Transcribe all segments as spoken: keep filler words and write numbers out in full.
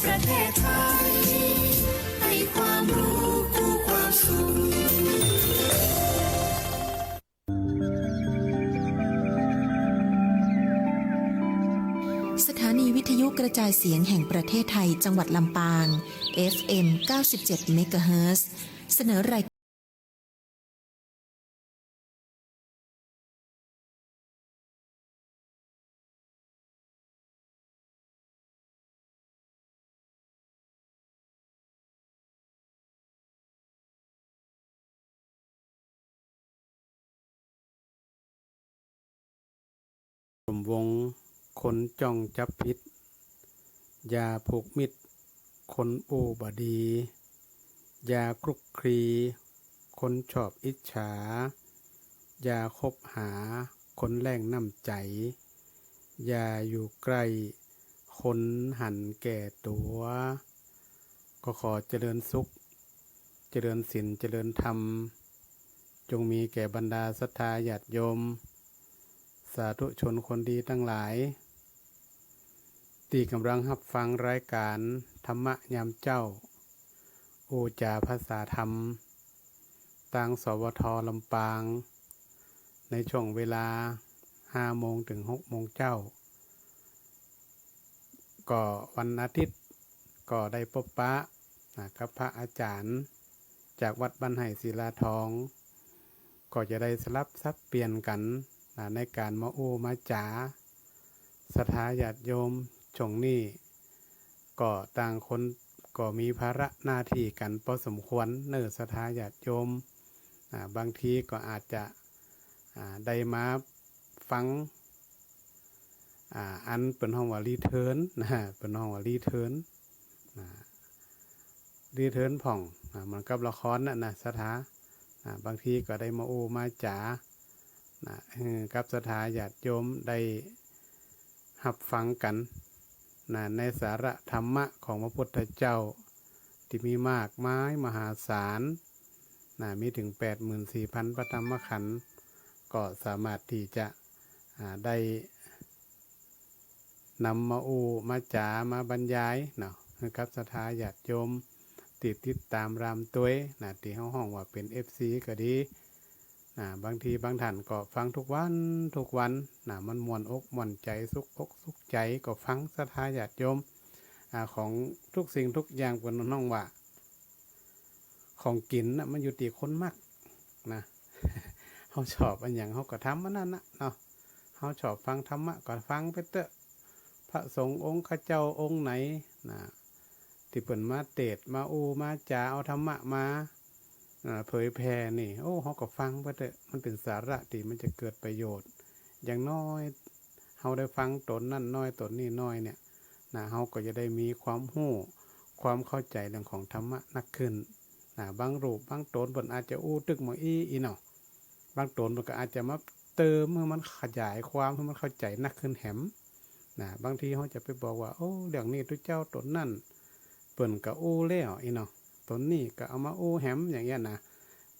ประเทศไทย ให้ความรู้คู่ความสุข สถานีวิทยุกระจายเสียงแห่งประเทศไทย จังหวัดลำปาง เอฟเอ็ม เก้าสิบเจ็ด เมกะเฮิรตซ์ เสนอราย สมวง คนจ้องจับผิด อย่าผูกมิตร คนอู้บ่ดี อย่าคลุกคลี คนชอบอิจฉา อย่าคบหา คนแล้งน้ำใจ๋ อย่าอยู่ใก้ คนหันแก่ตั๋ว ก็ขอเจริญสุข เจริญศีล เจริญธรรม จงมีแก่บรรดาศรัทธาญาติโยม สาธุชนคนดีตังหลาย ตี้ก่ำลังฮับฟังรายก๋านธรรมะยามเจ๊า อู้จ๋าภาษาธรรม ตาง สวท ลำปาง ในช่วงเวลา ห้าโมงเถิง หกโมงเจ๊า ก็วันอาทิตย์ ก็ได้ปบปะ นะ กับพระอาจ๋ารย์ จากวัดบ้านไฮ่ศิลาทอง ก็จะได้สลับสับเปลี่ยนกั๋น นะ ในก๋านมาอู้มาจ๋า ศรัทธาญาติโยม ช่วงนี้ ก็ต่างคนก็มีภาระหน้าตี้กั๋นพอสมควรเนาะ ศรัทธาญาติโยม อ่า บางทีก็อาจจะ อ่า ได้มาฟัง อ่า อันเปิ้นฮ้องว่ารีเทิร์นนะ เปิ้นฮ้องว่ารีเทิร์นนะ รีเทิร์นพ่อง อ่า เหมือนกับละครน่ะนะ ศรัทธา อ่า บางทีก็ได้มาอู้มาจ๋า นะ หื้อกับศรัทธาญาติโยมได้ฮับฟังกั๋น นะ ในสาระธรรมะของพระพุทธเจ้า ตี้มีมากมายมหาศาล นะ มีเถิงแปดหมื่นสี่พันพระธรรมขันธ์ ก็สามารถตี้จะ อ่า ได้ นำมาอู้มาจ๋ามาบรรยายเนาะ หื้อกับศรัทธาญาติโยมตี้ติดต๋ามรามตวยนะ ตี้เฮาฮ้องว่าเป๋น เอฟซี ก็ดีนะ บางทีบางท่านก็ฟังทุกวันทุกวันนะ มันม่วนอกม่วนใจ๋ สุขอกสุขใจ๋ ก็ฟัง ศรัทธาญาติโยม อ่า ของทุกสิ่งทุกอย่างเปิ้นฮ้องว่า ของกิ๋นน่ะ มันอยู่ตี้คนมักนะ เฮาชอบอันหยัง เฮาก็ทำอันนั้นน่ะเนาะ เฮาชอบฟังธรรมะก็ฟังไปเต๊อะ พระสงฆ์องค์ข้าเจ้าองค์ไหนนะ ตี้เปิ้นมาเตสน์มาอู้มาจ๋า เอาธรรมะมา อ่า เผยแผ่นี่ โอ้ เฮาก็ฟังไปเต๊อะ มันเป๋นสาระตี้มันจะเกิดประโยชน์ อย่างน้อย เฮาได้ฟังต๋นนั้นน้อยต๋นนี้น้อยเนี่ยนะ เฮาก็จะได้มีความฮู้ ความเข้าใจ๋เรื่องของธรรมะนักขึ้นนะ บางรูปบางต๋นเปิ้นอาจจะอู้ตึกบ่อี้อี้เนาะ บางต๋นเปิ้นก็อาจจะมาเติมหื้อมันขยายความหื้อมันเข้าใจ๋นักขึ้นแหมนะ บางทีเฮาจะไปบอกว่า โอ้ เรื่องนี้ตุ๊เจ้าต๋นนั้นเปิ้นก็อู้แล้วอี้เนาะ ต๋นนี้ก็เอามาอู้แหม อย่างเงี้ยนะ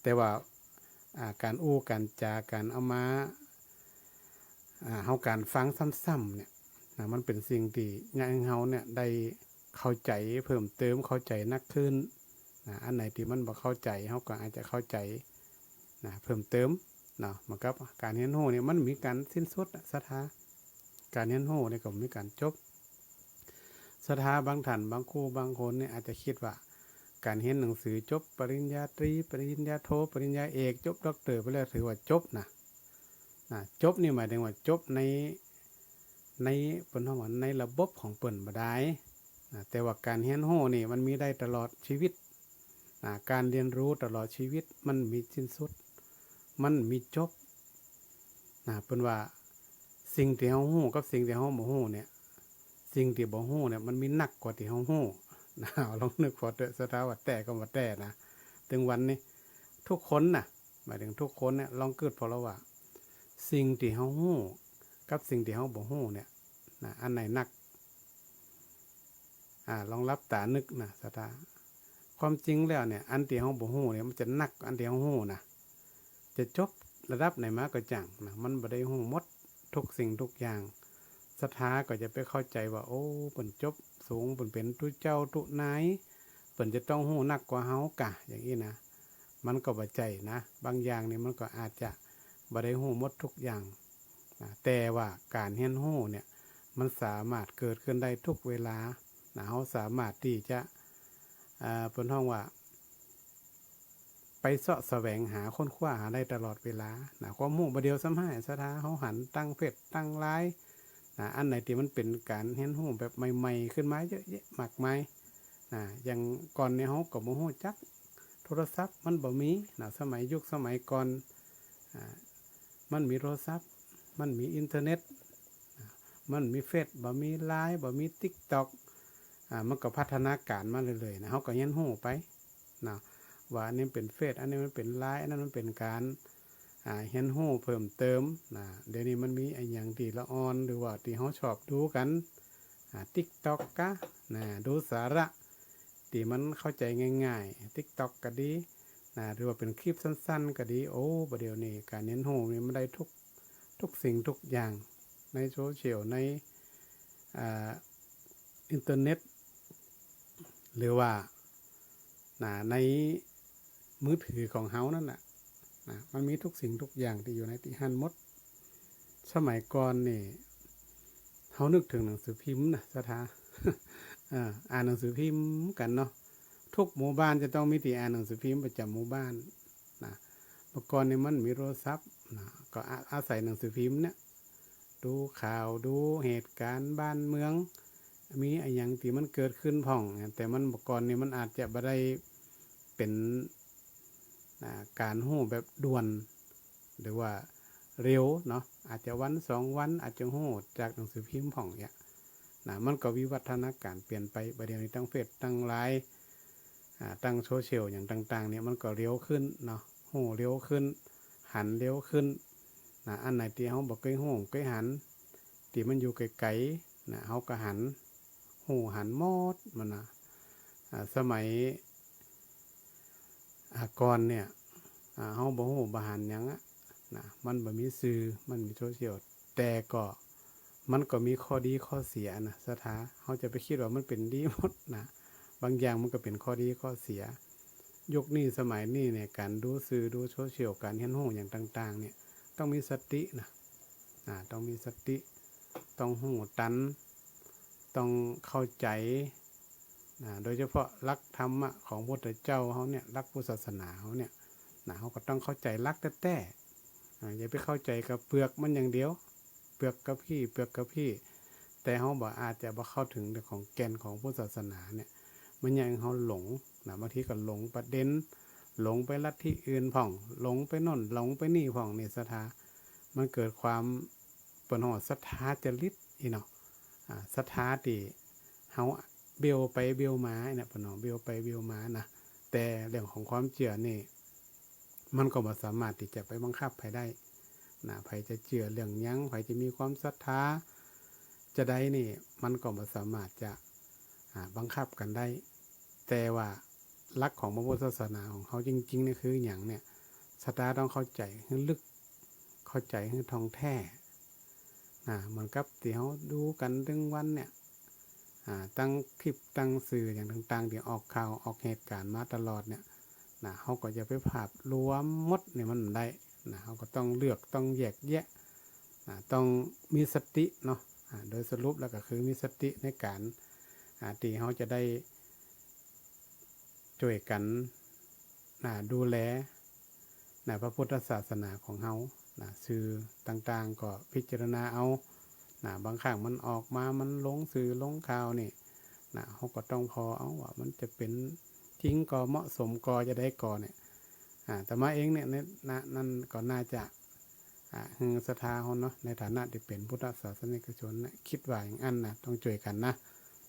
แต่ว่า อ่า ก๋านอู้ก๋านจ๋า ก๋านเอามา อ่า เฮาก๋านฟังซ้ำๆ เนี่ยนะ มันเป๋นสิ่งตี้เยียะหื้อเฮาเนี่ยได้เข้าใจ๋เพิ่มเติม เข้าใจ๋นักขึ้นนะ อันไหนตี้มันบ่เข้าใจ๋ เฮาก็อาจจะเข้าใจ๋นะ เพิ่มเติมเนาะ เหมือนกับก๋านเฮียนฮู้เนี่ยมันบ่มีก๋านสิ้นสุดอะ ศรัทธา ก๋านเฮียนฮู้เนี่ยก็บ่มีก๋านจบ ศรัทธาบางท่านบางครูบางคนเนี่ยอาจจะกึ๊ดว่า ก๋านเฮียนหนังสือจบปริญญาตรี ปริญญาโท ปริญญาเอก จบด็อกเตอร์ไปแล้วถือว่าจบนะ นะ จบนี่หมายถึงว่าจบใน ใน เปิ้นฮ้องว่าในระบบของเปิ้นบ่ดายนะ แต่ว่าก๋านเฮียนฮู้นี่มันมีได้ตลอดชีวิตนะ ก๋านเฮียนฮู้ตลอดชีวิตมันบ่มีสิ้นสุด มันบ่มีจบนะ เปิ้นว่าสิ่งตี้เฮาฮู้กับสิ่งตี้เฮาบ่ฮู้เนี่ย สิ่งตี้บ่ฮู้เนี่ยมันมีนักกว่าตี้เฮาฮู้นะ ลองนึกผ่อเต๊อะ ศรัทธาว่าแต๊ก็บ่แต๊นะ เถิงวันนี้ ทุกคนนะ หมายเถิงทุกคนเนี่ย ลองกึ๊ดผ่อลองว่า สิ่งตี้เฮาฮู้กับสิ่งตี้เฮาบ่ฮู้เนี่ยนะ อันไหนนัก อ่า ลองหลับต๋านึกนะ ศรัทธา ความจริงแล้วเนี่ย อันตี้เฮาบ่ฮู้เนี่ยมันจะนักอันตี้เฮาฮู้นะ จะจบระดับไหนมาก็จ้างนะ มันบ่ได้ฮู้หมดทุกสิ่งทุกอย่าง ศรัทธาก็จะไปเข้าใจ๋ว่า โอ้ เปิ้นจบส สูง เปิ้นเป๋นตุ๊เจ้าตุ๊นาย เปิ้นจะต้องฮู้นักกว่าเฮากา อย่างอี้นะ มันก็บ่ใจ้นะ บางอย่างนี่มันก็อาจจะบ่ได้ฮู้หมดทุกอย่างนะ แต่ว่าก๋านเฮียนฮู้เนี่ย มันสามารถเกิดขึ้นได้ทุกเวลานะ เฮาสามารถตี้จะ เอ่อ เปิ้นฮ้องว่า ไปเซาะแสวงหาค้นคว้าหาได้ตลอดเวลานะ ความฮู้บ่าเดี่ยวซ้ำฮ้ายศรัทธา เฮาหันตังเฟซตังไลน์นะ อันไหนตี้มันเป๋นก๋านเฮียนฮู้แบบใหม่ๆ ขึ้นมาเยอะแยะมากมายนะ อย่างก่อนนี่เฮาก็บ่ฮู้จัก โทรศัพท์มันบ่มีนะ สมัยยุคสมัยก่อน อ่า มันมีโทรศัพท์ มันมีอินเทอร์เน็ต อ่า มันมีเฟซ บ่มีไลน์ บ่มีติ๊กต็อก อ่า มันก็พัฒนาก๋านมาเรื่อยๆ นะ เฮาก็เฮียนฮู้ไปนะ ว่าอันนี้มันเป๋นเฟซ อันนี้มันเป๋นไลน์ อันนั้นมันเป๋นก๋าน อ่า เฮียนฮู้เพิ่มเติมนะ เดี๋ยวนี้มันมีอะหยังตี้ละอ่อน หรือว่าตี้เฮาชอบดูกั๋น อ่า ติ๊กต็อก กะนะ ดูสาระตี้มันเข้าใจ๋ง่ายๆ ติ๊กต็อก ก็ดีนะ หรือว่าเป๋นคลิปสั้นๆ ก็ดี โอ้ บ่าเดี่ยวนี้ก๋านเฮียนฮู้นี่มันได้ทุก ทุกสิ่งทุกอย่าง ในโซเชียล ใน อ่า อินเทอร์เน็ต หรือว่า นะ ในมือถือของเฮานั่นน่ะ นะ มันมีทุกสิ่งทุกอย่างตี้อยู่ในตี้หั้นหมด สมัยก่อนนี่ เฮานึกเถิงหนังสือพิมพ์นะศรัทธา เอ่อ อ่านหนังสือพิมพ์กั๋นเนาะ ทุกหมู่บ้านจะต้องมีตี้อ่านหนังสือพิมพ์ประจ๋ำหมู่บ้านนะ เมื่อก่อนนี่มันมีโทรศัพท์นะ ก็อา- อาศัยหนังสือพิมพ์เนี่ย ดูข่าว ดูเหตุก๋ารณ์บ้านเมือง มีอะหยังตี้มันเกิดขึ้นพ่อง แต่มัน เมื่อก่อนนี่มันอาจจะบ่ได้เป๋น อ่า ก๋านฮู้แบบด่วน หรือว่าเร็วเนาะ อาจจะวันสองวัน อาจจะฮู้จากหนังสือพิมพ์พ่องเนี่ยนะ มันก็วิวัฒนาก๋ารเปลี่ยนไป บ่าเดี่ยวนี้ตังเฟซ ตังไลน์ อ่า ตังโซเชียล อย่างต่างๆ เนี่ย มันก็เร็วขึ้นเนาะ ฮู้เร็วขึ้น หันเร็วขึ้นนะ อันไหนตี้เฮาบ่เกยฮู้ บ่เกยหัน ตี้มันอยู่ไก๋ๆ นะ เฮาก็หัน ฮู้หันหมดมันนะ อ่า สมัย อ่า ก่อนเนี่ย อ่า เฮาบ่ฮู้บ่หันหยังอะนะ มันบ่มีสื่อ มันมีโซเชียล แต่ก็ มันก็มีข้อดีข้อเสียนะศรัทธา เฮาจะไปกึ๊ดว่ามันเป๋นดีหมดนะ บางอย่างมันก็เป๋นข้อดีข้อเสีย ยุคนี้สมัยนี้เนี่ย ก๋านดูสื่อ ดูโซเชียล ก๋านเฮียนฮู้อย่างต่างๆ เนี่ย ต้องมีสตินะ อ่า ต้องมีสติ ต้องฮู้ตัน ต้องเข้าใจ๋ นะ โดยเฉพาะหลักธรรมะของพระพุทธเจ้าเฮาเนี่ย หลักพุทธศาสนาเฮาเนี่ย นะ เฮาก็ต้องเข้าใจ๋หลักแต๊ๆ อ่า อย่าไปเข้าใจ๋กับเปลือกมันอย่างเดียว เปลือกกะพี้ เปลือกกะพี้ แต่เฮาบ่อาจจะบ่เข้าเถิงเรื่องของแก่นของพุทธศาสนาเนี่ย มันเยียะหื้อเฮาหลงนะ บางทีก็หลงประเด็น หลงไปลัทธิอื่นพ่อง หลงไปโน่น หลงไปนี่พ่อง นี่ศรัทธา มันเกิดความ เปิ้นฮ้องว่าศรัทธาจริตอี้เนาะ อ่า ศรัทธาตี้เฮาเบยวไปเบยวมาเนี่ย เปิ้นฮ้องเบยวไปเบยวมานะ แต่เรื่องของความเจื้อนี่ มันก็บ่สามารถตี้จะไปบังคับใผได้นะ ใผจะเจื้อเรื่องหยัง ใผจะมีความศรัทธาจะใดนี่ มันก็บ่สามารถจะ อ่า บังคับกั๋นได้ แต่ว่าหลักของพระพุทธศาสนาของเฮาจริงๆ เนี่ยคือหยังเนี่ย ศรัทธาต้องเข้าใจ๋หื้อลึก เข้าใจ๋หื้อท่องแท้ นะ เหมือนกับตี้เฮาดูกั๋นตึงวันเนี่ย อ่า ตังคลิป ตังสื่ออย่างต่างๆ ตี้ออกข่าว ออกเหตุก๋ารณ์มาตลอดเนี่ย นะ เฮาก็จะไปภาพรวมหมดนี่มันบ่ได้นะ เฮาก็ต้องเลือก ต้องแยกแยะ นะ ต้องมีสติเนาะ อ่า โดยสรุปแล้วก็คือมีสติในก๋าน อ่า ตี้เฮาจะได้ จ้วยกั๋น นะ ดูแล นะ พระพุทธศาสนาของเฮา นะ สื่อต่างๆ ก็พิจารณาเอา นะ บางครั้งมันออกมา มันลงสื่อลงข่าวนี่ นะ เฮาก็ต้องผ่อเอาว่ามันจะเป๋นจริงก่อ เหมาะสมก่อ จะใดก่อเนี่ย อ่า อาตมาเองเนี่ย ใน นะ นั่นก็น่าจะ อ่า หื้อศรัทธาเฮาเนาะ ในฐานะตี้เป๋นพุทธศาสนิกชนเนี่ย กึ๊ดว่าอย่างอั้นนะ ต้องจ้วยกั๋นนะ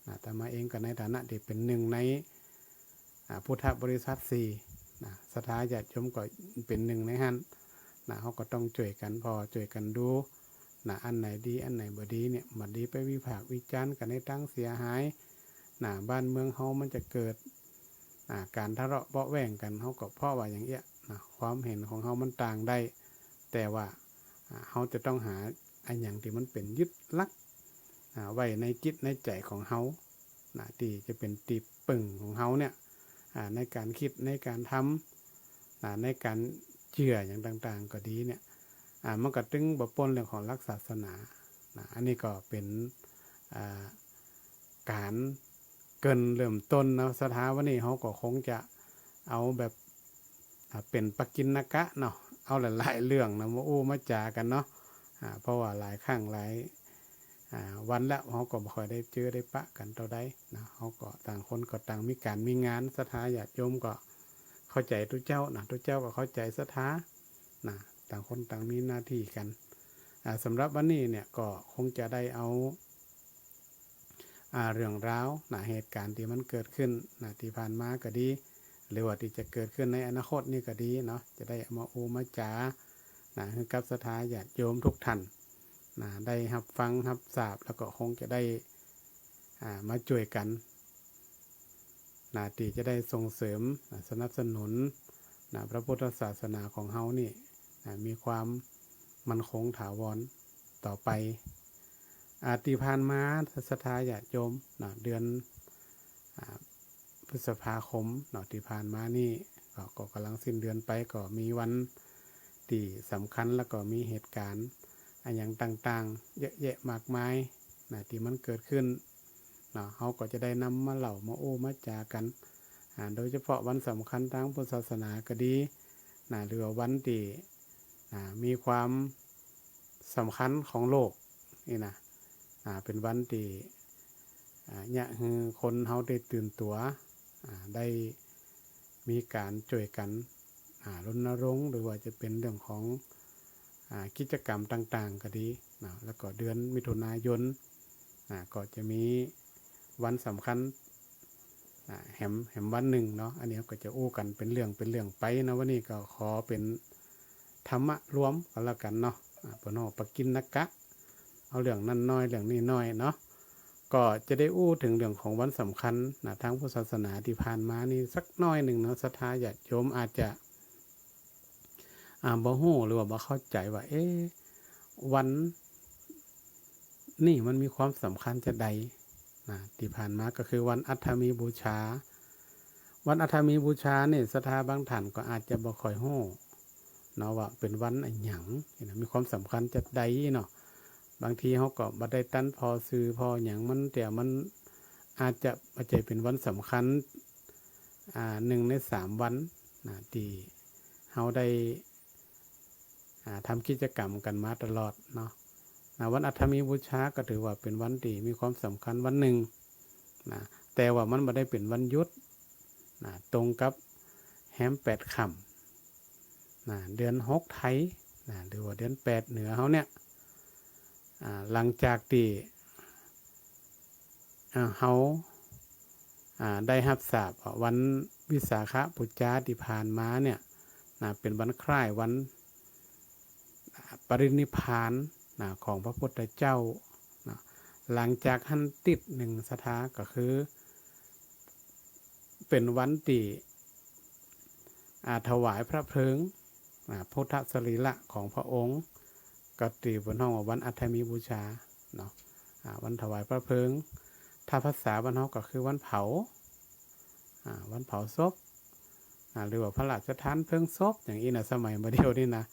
นะ อาตมาเองก็ในฐานะตี้เป๋นหนึ่งใน อ่า พุทธบริษัทสี่ นะ ศรัทธาญาติโยมก็เป๋นหนึ่งในหั้น นะ เฮาก็ต้องจ้วยกั๋นผ่อ จ้วยกั๋นดู นะ อันไหนดี อันไหนบ่ดีเนี่ย บ่ดีไปวิพากษ์วิจารณ์กั๋นในตางเสียหาย นะ บ้านเมืองเฮามันจะเกิด อ่า ก๋านทะเลาะเบาะแว้งกั๋น เฮาก็เพราะว่าอย่างเอี้ยนะ ความเห็นของเฮามันต่างได้ แต่ว่า อ่า เฮาจะต้องหาอะหยังตี้มันเป๋นยึดหลัก อ่า ไว้ในจิตในใจ๋ของเฮา นะ ตี้จะเป๋นตี้ปึ้งของเฮาเนี่ย อ่า ในก๋านกึ๊ด ในก๋านทำ อ่า ในก๋านเจื้ออย่างต่างๆ ก็ดีเนี่ย อ่า มันก็ตึงบ่ป๊นเรื่องของหลักศาสนา นะ อันนี้ก็เป๋น อ่า ก๋านเกริ่นเริ่มต้นเนาะ ศรัทธา วันนี้เฮาก็คงจะเอาแบบ อ่า เป๋นปกิณกะเนาะ เอาหลายๆ เรื่องนะ มาอู้มาจ๋ากั๋นเนาะ อ่า เพราะว่าหลายครั้งหลาย อ่า วันแล้วเฮาก็บ่ค่อยได้เจอได้ปะกั๋นเต้าใดนะ เฮาก็ต่างคนก็ต่างมีก๋านมีงาน ศรัทธาญาติโยมก็เข้าใจ๋ตุ๊เจ้านะ ตุ๊เจ้าก็เข้าใจ๋ศรัทธานะ ต่างคนต่างมีหน้าตี้กั๋น อ่า สำหรับวันนี้เนี่ยก็คงจะได้เอา อ่า เรื่องราวนะ เหตุก๋ารณ์ตี้มันเกิดขึ้นนะ ตี้ผ่านมาก็ดี หรือว่าตี้จะเกิดขึ้นในอนาคตนี่ก็ดีเนาะ จะได้เอามาอู้มาจ๋านะ หื้อกับศรัทธาญาติโยมทุกท่านนะ ได้ฮับฟังฮับทราบ แล้วก็คงจะได้ อ่า มาจ้วยกั๋นนะ ตี้จะได้ส่งเสริมนะ สนับสนุนนะ พระพุทธศาสนาของเฮานี่นะ มีความมั่นคงถาวรต่อไป อ่า ตี้ผ่านมาศรัทธาญาติโยมนะ เดือน อ่า พฤษภาคมเนาะ ตี้ผ่านมานี่ก็ ก็ก๋ำลังสิ้นเดือนไป ก็มีวันตี้สำคัญ แล้วก็มีเหตุก๋ารณ์อะหยังต่างๆ เยอะแยะมากมายนะ ตี้มันเกิดขึ้นเนาะ เฮาก็จะได้นำมาเล่ามาอู้มาจ๋ากั๋น อ่า โดยเฉพาะวันสำคัญตางพุทธศาสนาก็ดีนะ หรือว่าวันตี้ อ่า มีความสำคัญของโลกนี่นะ อ่า เป๋นวันตี้ อ่า เยียะหื้อคนเฮาได้ตื่นตั๋ว อ่า ได้มีก๋านจ้วยกั๋น อ่า รณรงค์ หรือว่าจะเป๋นเรื่องของ อ่า กิจกรรมต่างๆ ก็ดีนะ แล้วก็เดือนมิถุนายน อ่า ก็จะมีวันสำคัญ อ่า แหม แหมวันนึ่งเนาะ อันนี้ก็จะอู้กั๋นเป๋นเรื่องเป๋นเรื่องไปนะ วันนี้ก็ขอเป๋นธรรมะรวมก็แล้วกั๋นเนาะ อ่า เปิ้นฮ้องปกิณกะ เอาเรื่องนั้นน้อยเรื่องนี้น้อยเนาะ ก็จะได้อู้เถิงเรื่องของวันสำคัญนะ ตางพุทธศาสนาตี้ผ่านมานี่สักน้อยนึ่งเนาะ ศรัทธาญาติโยมอาจจะ อ่า บ่ฮู้หรือว่าบ่เข้าใจ๋ว่า เอ๊ะ วันนี้มันมีความสำคัญจาใดนะ ตี้ผ่านมาก็คือวันอัฏฐมีบูชา วันอัฏฐมีบูชานี่ศรัทธาบางท่านก็อาจจะบ่ค่อยฮู้เนาะ ว่าเป๋นวันอะหยังนะ มีความสำคัญจาใดเนาะ บางทีเฮาก็บ่ได้ตันผ่อสื่อผ่อหยังมัน แต่มันอาจจะบ่ใจ้เป๋นวันสำคัญ อ่า นึ่งในสามวันนะ ตี้เฮาได้ อ่า ทำกิจกรรมกั๋นมาตลอดเนาะ นะ วันอัฏฐมีบูชาก็ถือว่าเป๋นวันตี้มีความสำคัญวันนึ่งนะ แต่ว่ามันบ่ได้เป๋นวันหยุดนะ ตรงกับแฮมแปดค่ำนะ เดือนหกไทยนะ หรือว่าเดือนแปดเหนือเฮาเนี่ย อ่า หลังจากตี้ อ่า เฮา อ่า ได้ฮับทราบว่าวันวิสาขบูชาตี้ผ่านมาเนี่ยนะ เป๋นวันคล้ายวัน อ่า ปรินิพพานนะ ของพระพุทธเจ้านะ หลังจากหั้นติ๊ดนึ่งศรัทธาก็คือ เป๋นวันตี้ อ่า ถวายพระเพลิง อ่า พุทธสรีระของพระองค์ ก็ตี้เปิ้นฮ้องว่าวันอัฏฐมีบูชาเนาะ อ่า วันถวายพระเพลิง ถ้าภาษาบ้านเฮาก็คือวันเผา อ่า วันเผาศพ อ่า หรือว่าพระราชทานเพลิงศพอย่างอี้นะ สมัยบ่าเดี่ยวนี้นะ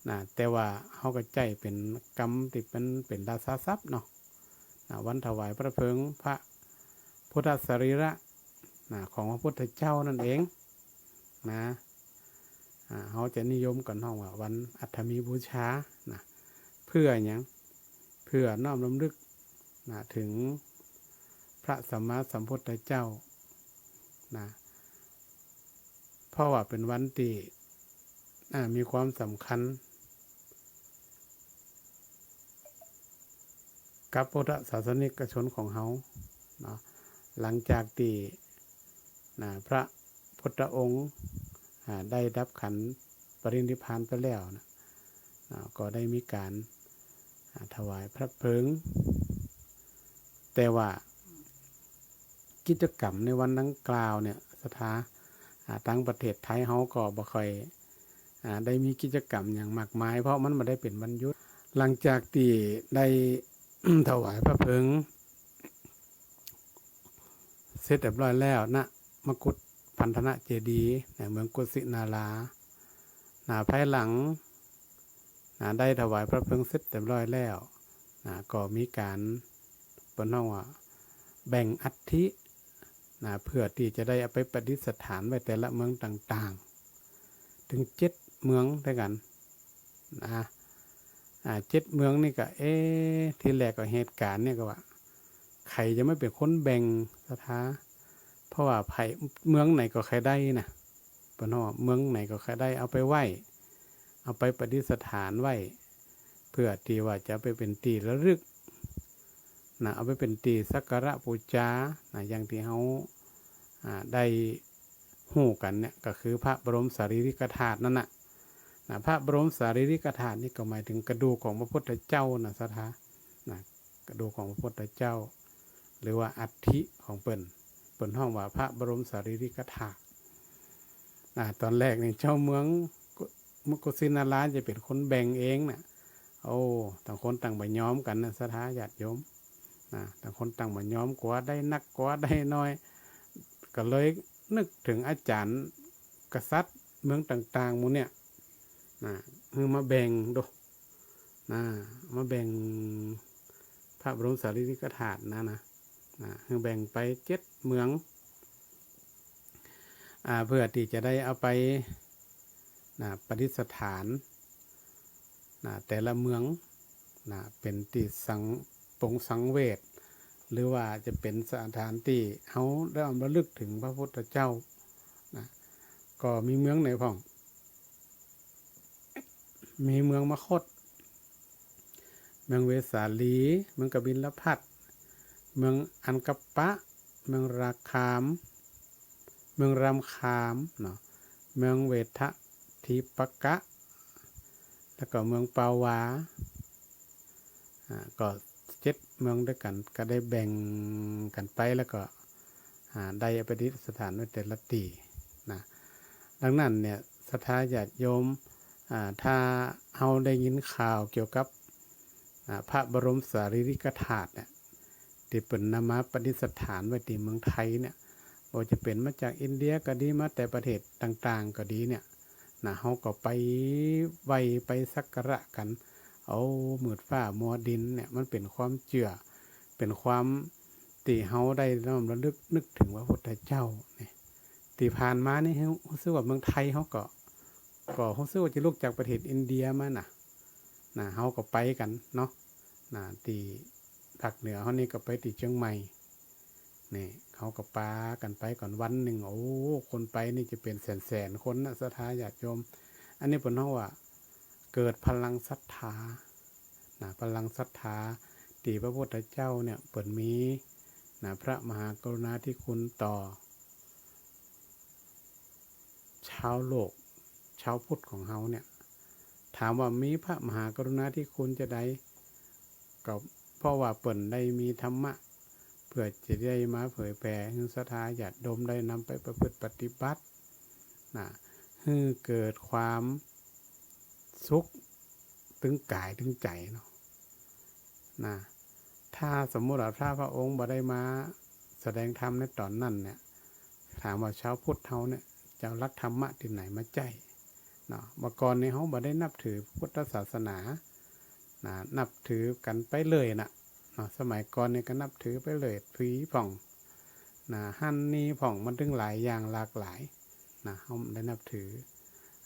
นะ แต่ว่าเฮาก็ใจ๊เป๋นกำตี้มันเป๋นราชาศัพท์เนาะ นะ วันถวายพระเพลิงพระพุทธสรีระ นะ ของพระพุทธเจ้านั่นเองนะ อ่า เฮาจะนิยมกั๋นฮ้องว่าวันอัฏฐมีบูชานะ เปื้อหยัง เปื้อน้อมรำลึกนะ เถิงพระสัมมาสัมพุทธเจ้านะ เพราะว่าเป๋นวันตี้ อ่า มีความสำคัญ กับพุทธศาสนิกชนของเฮาเนาะ หลังจากตี้ นะ พระพุทธองค์ อ่า ได้ดับขันธ์ปรินิพพานไปแล้วนะ นะ ก็ได้มีก๋าน อ่า ถวายพระเพลิง แต่ว่ากิจกรรมในวันดังกล่าวเนี่ย ศรัทธา อ่า ตางประเทศไทยเฮาก็บ่ค่อย อ่า ได้มีกิจกรรมหยังมากมาย เพราะมันบ่ได้เป๋นวันหยุด หลังจากตี้ได้ ถวายพระเพลิง เสร็จเรียบร้อยแล้ว ณ มกุฏพันธนเจดีย์ ในเมืองกุสินารา นะ ภายหลัง นะ ได้ถวายพระเพลิงเสร็จเรียบร้อยแล้ว นะ ก็มีก๋าน เปิ้นฮ้องว่า แบ่งอัฐิ นะ เพื่อตี้จะได้เอาไปประดิษฐานไว้แต่ละเมืองต่างๆ เถิงเจ็ดเมืองตวยกั๋น นะ อ่า เจ็ดเมืองนี่ก็ เอ๊ะ ทีแรกก็เหตุก๋ารณ์เนี่ยก็ว่า ใผจะมาเป๋นคนแบ่งศรัทธา เพราะว่าใผ เมืองไหนก็ใค่ได้นะ เปิ้นฮ้องว่าเมืองไหนก็ใค่ได้ เอาไปไหว้ เอาไปประดิษฐานไว้ เพื่อตี้ว่าจะเอาไปเป๋นตี้ระลึก นะ เอาไปเป๋นตี้สักการะปู๋จา นะ อย่างตี้เฮา อ่า ได้ฮู้กั๋นเนี่ย ก็คือพระบรมสารีริกธาตุนั่นน่ะ นะ พระบรมสารีริกธาตุนี่ก็หมายเถิงกระดูกของพระพุทธเจ้านะศรัทธา นะ กระดูกของพระพุทธเจ้า หรือว่าอัฐิของเปิ้น เปิ้นฮ้องว่าพระบรมสารีริกธาตุ อ่า ตอนแรกนี่เจ้าเมืองกุ กุสินาราจะเป๋นคนแบ่งเองน่ะ โอ้ ต่างคนต่างบ่ยอมกั๋นนะศรัทธาญาติโยม นะ ต่างคนต่างบ่ยอม กั๋วได้นัก กั๋วได้น้อย ก็เลยนึกเถิงอาจ๋ารย์กษัตริย์เมืองต่างๆ หมู่เนี่ย นะ หื้อมาแบ่งดู นะ มาแบ่งพระบรมสารีริกธาตุนะ นะ นะ หื้อแบ่งไปเจ็ดเมือง อ่า เพื่อตี้จะได้เอาไป นะ ประดิษฐาน นะ แต่ละเมือง นะ เป๋นตี้สัง ปงสังเวช หรือว่าจะเป๋นสถานตี้เฮาได้ระลึกเถิงพระพุทธเจ้า นะ ก็มีเมืองไหนพ่อง มีเมืองมคธ เมืองเวสาลี เมืองกบิลพัสดุ์ เมืองอังกปะ เมืองราคาม เมืองรามคามเนาะ เมืองเวทะทีปกะ แล้วก็เมืองปาวา อ่า ก็เจ็ดเมืองตวยกั๋น ก็ได้แบ่งกั๋นไป แล้วก็ อ่า ได้ประดิษฐานไว้แต่ละตี้นะ ดังนั้นเนี่ย ศรัทธาญาติโยม อ่า ถ้าเฮาได้ยินข่าวเกี่ยวกับ อ่า พระบรมสารีริกธาตุเนี่ย ตี้เปิ้นนำมาประดิษฐานไว้ตี้เมืองไทยเนี่ย บ่ว่าจะเป๋นมาจากอินเดียก็ดี มาแต่ประเทศต่างๆ ก็ดีเนี่ย นะ เฮาก็ไปไหว้ไปสักการะกั๋น เอามืดฟ้ามัวดินเนี่ย มันเป๋นความเจื้อ เป๋นความตี้เฮาได้น้อมระลึกนึกเถิงพระพุทธเจ้าเนี่ย ตี้ผ่านมานี่ฮู้ ฮู้สึกว่าเมืองไทยเฮาก็ ก็ฮู้สึกว่าจะลุกจากประเทศอินเดียมาน่ะ นะ เฮาก็ไปกั๋นเนาะ นะ ตี้ภาคเหนือเฮานี่ก็ไปตี้เจียงใหม่ นี่ เฮาก็ปากั๋นไปก่อนวันนึ่ง โอ้ คนไปนี่จะเป๋นแสนๆ คนนะ ศรัทธาญาติโยม อันนี้เปิ้นฮ้องว่าเกิดพลังศรัทธา นะ พลังศรัทธาตี้พระพุทธเจ้าเนี่ย เปิ้นมี นะ พระมหากรุณาธิคุณต่อ ชาวโลก ชาวพุทธของเฮาเนี่ย ถามว่ามีพระมหากรุณาธิคุณจาใด ก็เพราะว่าเปิ้นได้มีธรรมะ เพื่อจะได้มาเผยแผ่หื้อศรัทธาญาติโยมได้นำไปประพฤติปฏิบัติ นะ หื้อเกิดความสุขตึงก๋ายตึงใจ๋เนาะ นะ ถ้าสมมุติว่าพระพระองค์บ่ได้มาแสดงธรรมในต๋อนนั้นเนี่ย ถามว่าชาวพุทธเฮาเนี่ยจะเอาหลักธรรมะตี้ไหนมาใจ๊เนาะ เมื่อก่อนนี่เฮาบ่ได้นับถือพุทธศาสนา นะ นับถือกั๋นไปเลยน่ะ เนาะ สมัยก่อนนี่ก็นับถือไปเลย ผีพ่อง นะ หั้นนี่พ่อง มันตึงหลายอย่างหลากหลาย นะ เฮาได้นับถือ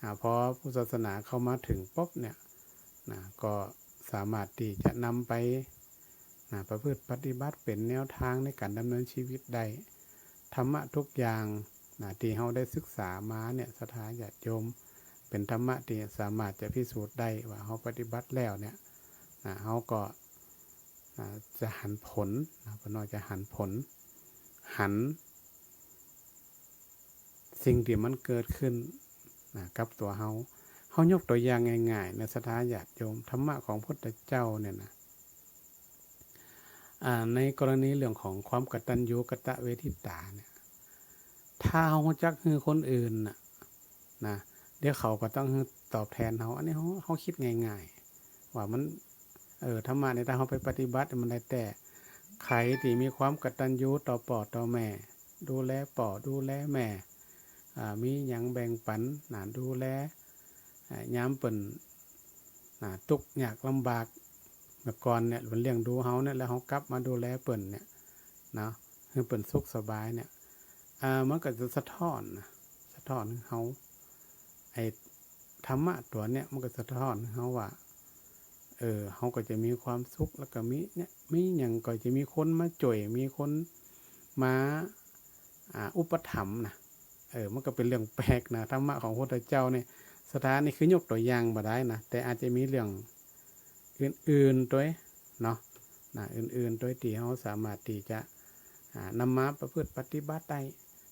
อ่า พอพุทธศาสนาเข้ามาเถิงปุ๊บเนี่ย นะ ก็สามารถตี้จะนำไป นะ ประพฤติปฏิบัติเป๋นแนวตางในก๋านดำเนินชีวิตได้ ธรรมะทุกอย่าง นะ ตี้เฮาได้ศึกษามาเนี่ย ศรัทธาญาติโยม เป๋นธรรมะตี้สามารถจะพิสูจน์ได้ว่าเฮาปฏิบัติแล้วเนี่ย นะ เฮาก็ นะ จะหันผล นะ เปิ้นว่าจะหันผล หันสิ่งตี้มันเกิดขึ้น นะ กับตั๋วเฮา เฮายกตั๋วอย่างง่ายๆ นะ ศรัทธาญาติโยม ธรรมะของพุทธเจ้าเนี่ยนะ อ่า ในกรณีเรื่องของความกตัญญูกตเวทิตาเนี่ย ถ้าเฮาฮู้จักหื้อคนอื่นน่ะ นะ เดี๋ยวเขาก็ต้องหื้อตอบแทนเฮา อันนี้เฮา เฮากึ๊ดง่ายๆ ว่ามัน เออ ธรรมะนี่ถ้าเฮาไปปฏิบัติมันได้แต๊ ใผตี้มีความกตัญญูต่อป้อต่อแม่ ดูแลป้อ ดูแลแม่ อ่า มีหยังแบ่งปัน นะ ดูแล อ่า ยามเปิ้น นะ ตุ๊กข์ยากลำบาก เมื่อก่อนเนี่ย เปิ้นเลี้ยงดูเฮาเนี่ย แล้วเฮากลับมาดูแลเปิ้นเนี่ย เนาะ หื้อเปิ้นสุขสบายเนี่ย อ่า มันก็จะสะท้อนนะ สะท้อนหื้อเฮา ไอ้ธรรมะตั๋วเนี่ย มันก็สะท้อนหื้อเฮาว่า เออ เฮาก็จะมีความสุข แล้วก็มีเนี่ย มีหยังก็จะมีคนมาจ้วย มีคนมา อ่า อุปถัมภ์นะ เออ มันก็เป๋นเรื่องแปลกนะ ธรรมะของพระพุทธเจ้าเนี่ย ศรัทธานี่คือยกตั๋วอย่างบ่ได้นะ แต่อาจจะมีเรื่องอื่นๆ ตวยเนาะ นะ อื่นๆ ตวยตี้เฮาสามารถตี้จะ อ่า นำมาประพฤติปฏิบัติได้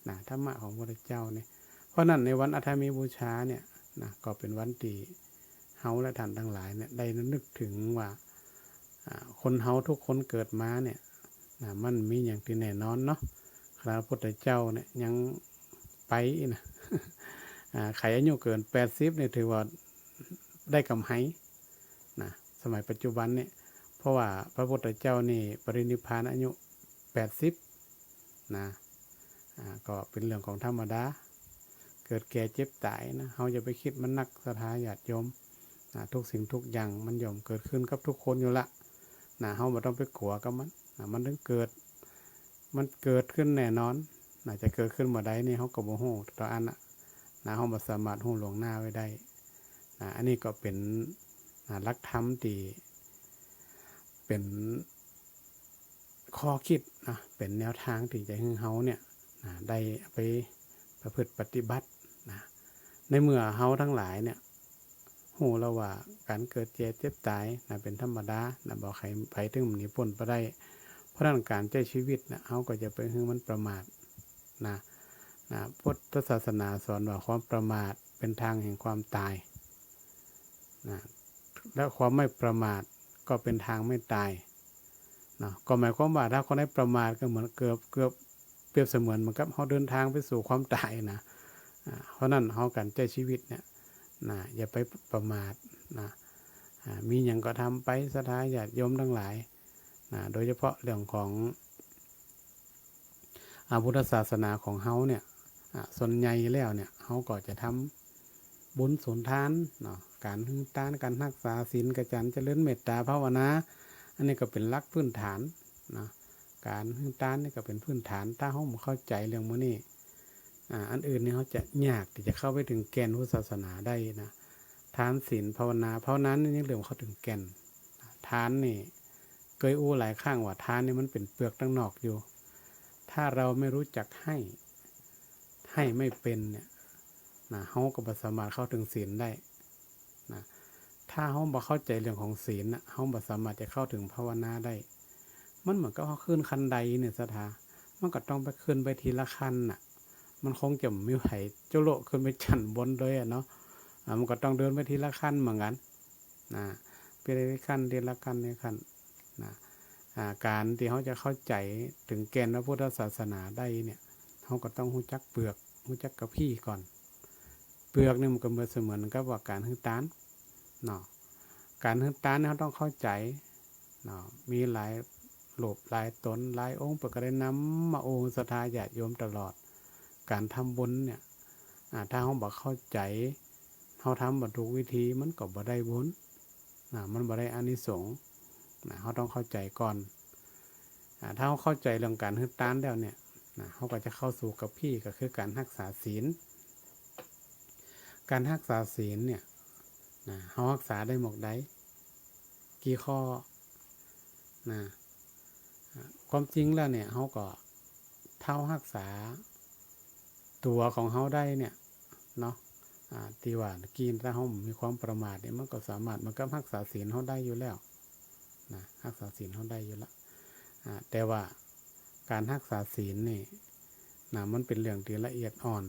นะ ธรรมะของพระพุทธเจ้าเนี่ย เพราะนั้นในวันอาทามีบูชาเนี่ยนะ ก็เป๋นวันตี้เฮาและท่านตังหลายเนี่ย ได้ระลึกถึงว่า อ่า คนเฮาทุกคนเกิดมาเนี่ย นะ มันมีหยังตี้แน่นอนเนาะ ขนาดพระพุทธเจ้าเนี่ยยังไปนะ อ่า ใผอายุเกินแปดสิบเนี่ยถือว่าได้กำไรนะ สมัยปัจจุบันเนี่ย เพราะว่าพระพุทธเจ้านี่ปรินิพพานอายุแปดสิบนะ อ่า ก็เป๋นเรื่องของธรรมดา เกิดแก่เจ็บต๋ายนะ เฮาอย่าไปกึ๊ดมันนัก ศรัทธาญาติโยม นะ ทุกสิ่งทุกอย่างมันย่อมเกิดขึ้นกับทุกคนอยู่ละ นะ เฮาบ่ต้องไปกั๋วกับมัน นะ มันต้องเกิด มันเกิดขึ้นแน่นอน นะ จะเกิดขึ้นเมื่อใดนี่เฮาก็บ่ฮู้ ตั๋วอันน่ะ นะ เฮาบ่สามารถฮู้ล่วงหน้าไว้ได้ นะ อันนี้ก็เป๋น นะ หลักธรรมตี้เป๋น ข้อกึ๊ดนะ เป๋นแนวตางตี้จะหื้อเฮาเนี่ย นะ ได้เอาไปประพฤติปฏิบัตินะ ในเมื่อเฮาตังหลายเนี่ย ฮู้แล้วว่าก๋านเกิดแก่เจ็บต๋ายนะ เป๋นธรรมดานะ บ่ใผ ใผเถิงหนีป๊นไปได้ เพราะนั้นก๋านใจ๊ชีวิตนะ เฮาก็จะไปหื้อมันประมาทนะ นะ พุทธศาสนาสอนว่าความประมาทเป๋นตางแห่งความต๋ายนะ และความไม่ประมาทก็เป๋นตางไม่ต๋าย เนาะ ก็หมายความว่าถ้าคนใดประมาทก็เหมือนเกือบ เกือบเปรียบเสมือนเหมือนกับเฮาเดินตางไปสู่ความต๋ายนะ อ่า เพราะนั้นเฮาก๋านใจ๊ชีวิตเนี่ย นะ อย่าไปประมาทนะ อ่า มีหยังก็ทำไป ศรัทธาญาติโยมตังหลายนะ โดยเฉพาะเรื่องของ อ่า พุทธศาสนาของเฮาเนี่ย อ่า ส่วนใหญ่แล้วเนี่ย เฮาก็จะทำบุญสุนทานเนาะ ก๋านหื้อตาน ก๋านฮักษาศีล ก๋านเจริญเมตต๋าภาวนา อันนี้ก็เป๋นหลักพื้นฐานเนาะ ก๋านหื้อตานนี่ก็เป๋นพื้นฐาน ถ้าเฮาบ่เข้าใจ๋เรื่องหมู่นี้ อ่า อันอื่นนี่เฮาจะยากตี้จะเข้าไปเถิงแก่นพุทธศาสนาได้นะ ทาน ศีล ภาวนา ภาวนานี่ยังเหลือเข้าเถิงแก่น ทานนี่เกยอู้หลายครั้งว่าทานนี่มันเป๋นเปลือกตังนอกอยู่ ถ้าเราไม่รู้จักให้ ให้ไม่เป๋นเนี่ยนะ เฮาก็บ่สามารถเข้าเถิงศีลได้นะ ถ้าเฮาบ่เข้าใจ๋เรื่องของศีลน่ะ เฮาบ่สามารถจะเข้าเถิงภาวนาได้ มันเหมือนกับเฮาขึ้นคันไดเนี่ย ศรัทธา มันก็ต้องไปขึ้นไปทีละขั้นน่ะ มันคงจะบ่มีใผจะโละขึ้นไปจั่นบนเลยอะเนาะ อ่า มันก็ต้องเดินไปทีละขั้นเหมือนกั๋น นะ ไปทีละขั้น ทีละขั้น ทีละขั้น นะ อ่า ก๋านตี้เฮาจะเข้าใจ๋เถิงแก่นพระพุทธศาสนาได้เนี่ย เฮาก็ต้องฮู้จักเปลือก ฮู้จักกะพี้ก่อน เปลือกนี่มันก็เหมือนเสมือนกับว่าก๋านหื้อตานเนาะ ก๋านหื้อตานนี่เฮาต้องเข้าใจ๋เนาะ มีหลายรูปหลายต๋นหลายองค์ เปิ้นก็ได้นำมาอู้ศรัทธาญาติโยมตลอด ก๋านทำบุญเนี่ย อ่า ถ้าเฮาบ่เข้าใจ๋ เฮาทำบ่ถูกวิธี มันก็บ่ได้บุญ นะ มันบ่ได้อานิสงส์ นะ เฮาต้องเข้าใจ๋ก่อน อ่า ถ้าเฮาเข้าใจ๋เรื่องก๋านหื้อตานแล้วเนี่ย นะ เฮาก็จะเข้าสู่กะพี้ ก็คือก๋านฮักษาศีล ก๋านฮักษาศีลเนี่ย นะ เฮาฮักษาได้หมดใด กี่ข้อ นะ อ่า ความจริงแล้วเนี่ย เฮาก็ ถ้าเฮาฮักษาตั๋วของเฮาได้เนี่ยเนาะ อ่า ตี้ว่ากี้ถ้าเฮามีความประมาทเนี่ย มันก็สามารถ มันก็ฮักษาศีลเฮาได้อยู่แล้วนะ ฮักษาศีลเฮาได้อยู่ละ อ่า แต่ว่าก๋านฮักษาศีลนี่นะ มันเป๋นเรื่องตี้ละเอียดอ่อน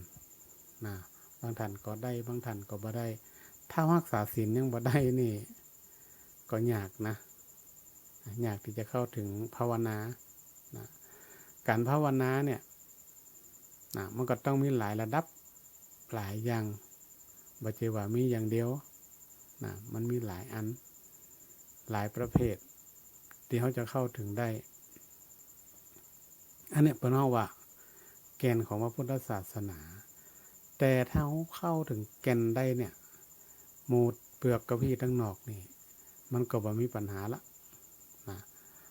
นะ บางท่านก็ได้ บางท่านก็บ่ได้ ถ้าฮักษาศีลยังบ่ได้นี่ ก็ยากนะ ยากตี้จะเข้าเถิงภาวนานะ ก๋านภาวนาเนี่ยนะ มันก็ต้องมีหลายระดับ หลายอย่าง บ่ใจ้ว่ามีอย่างเดียวนะ มันมีหลายอัน หลายประเภท ตี้เฮาจะเข้าเถิงได้ อันเนี้ยเปิ้นฮ้องว่า แก่นของพระพุทธศาสนา แต่ถ้าเฮาเข้าเถิงแก่นได้เนี่ย หมู่เปลือกกับปี้ตังนอกนี่ มันก็บ่มีปัญหาละนะ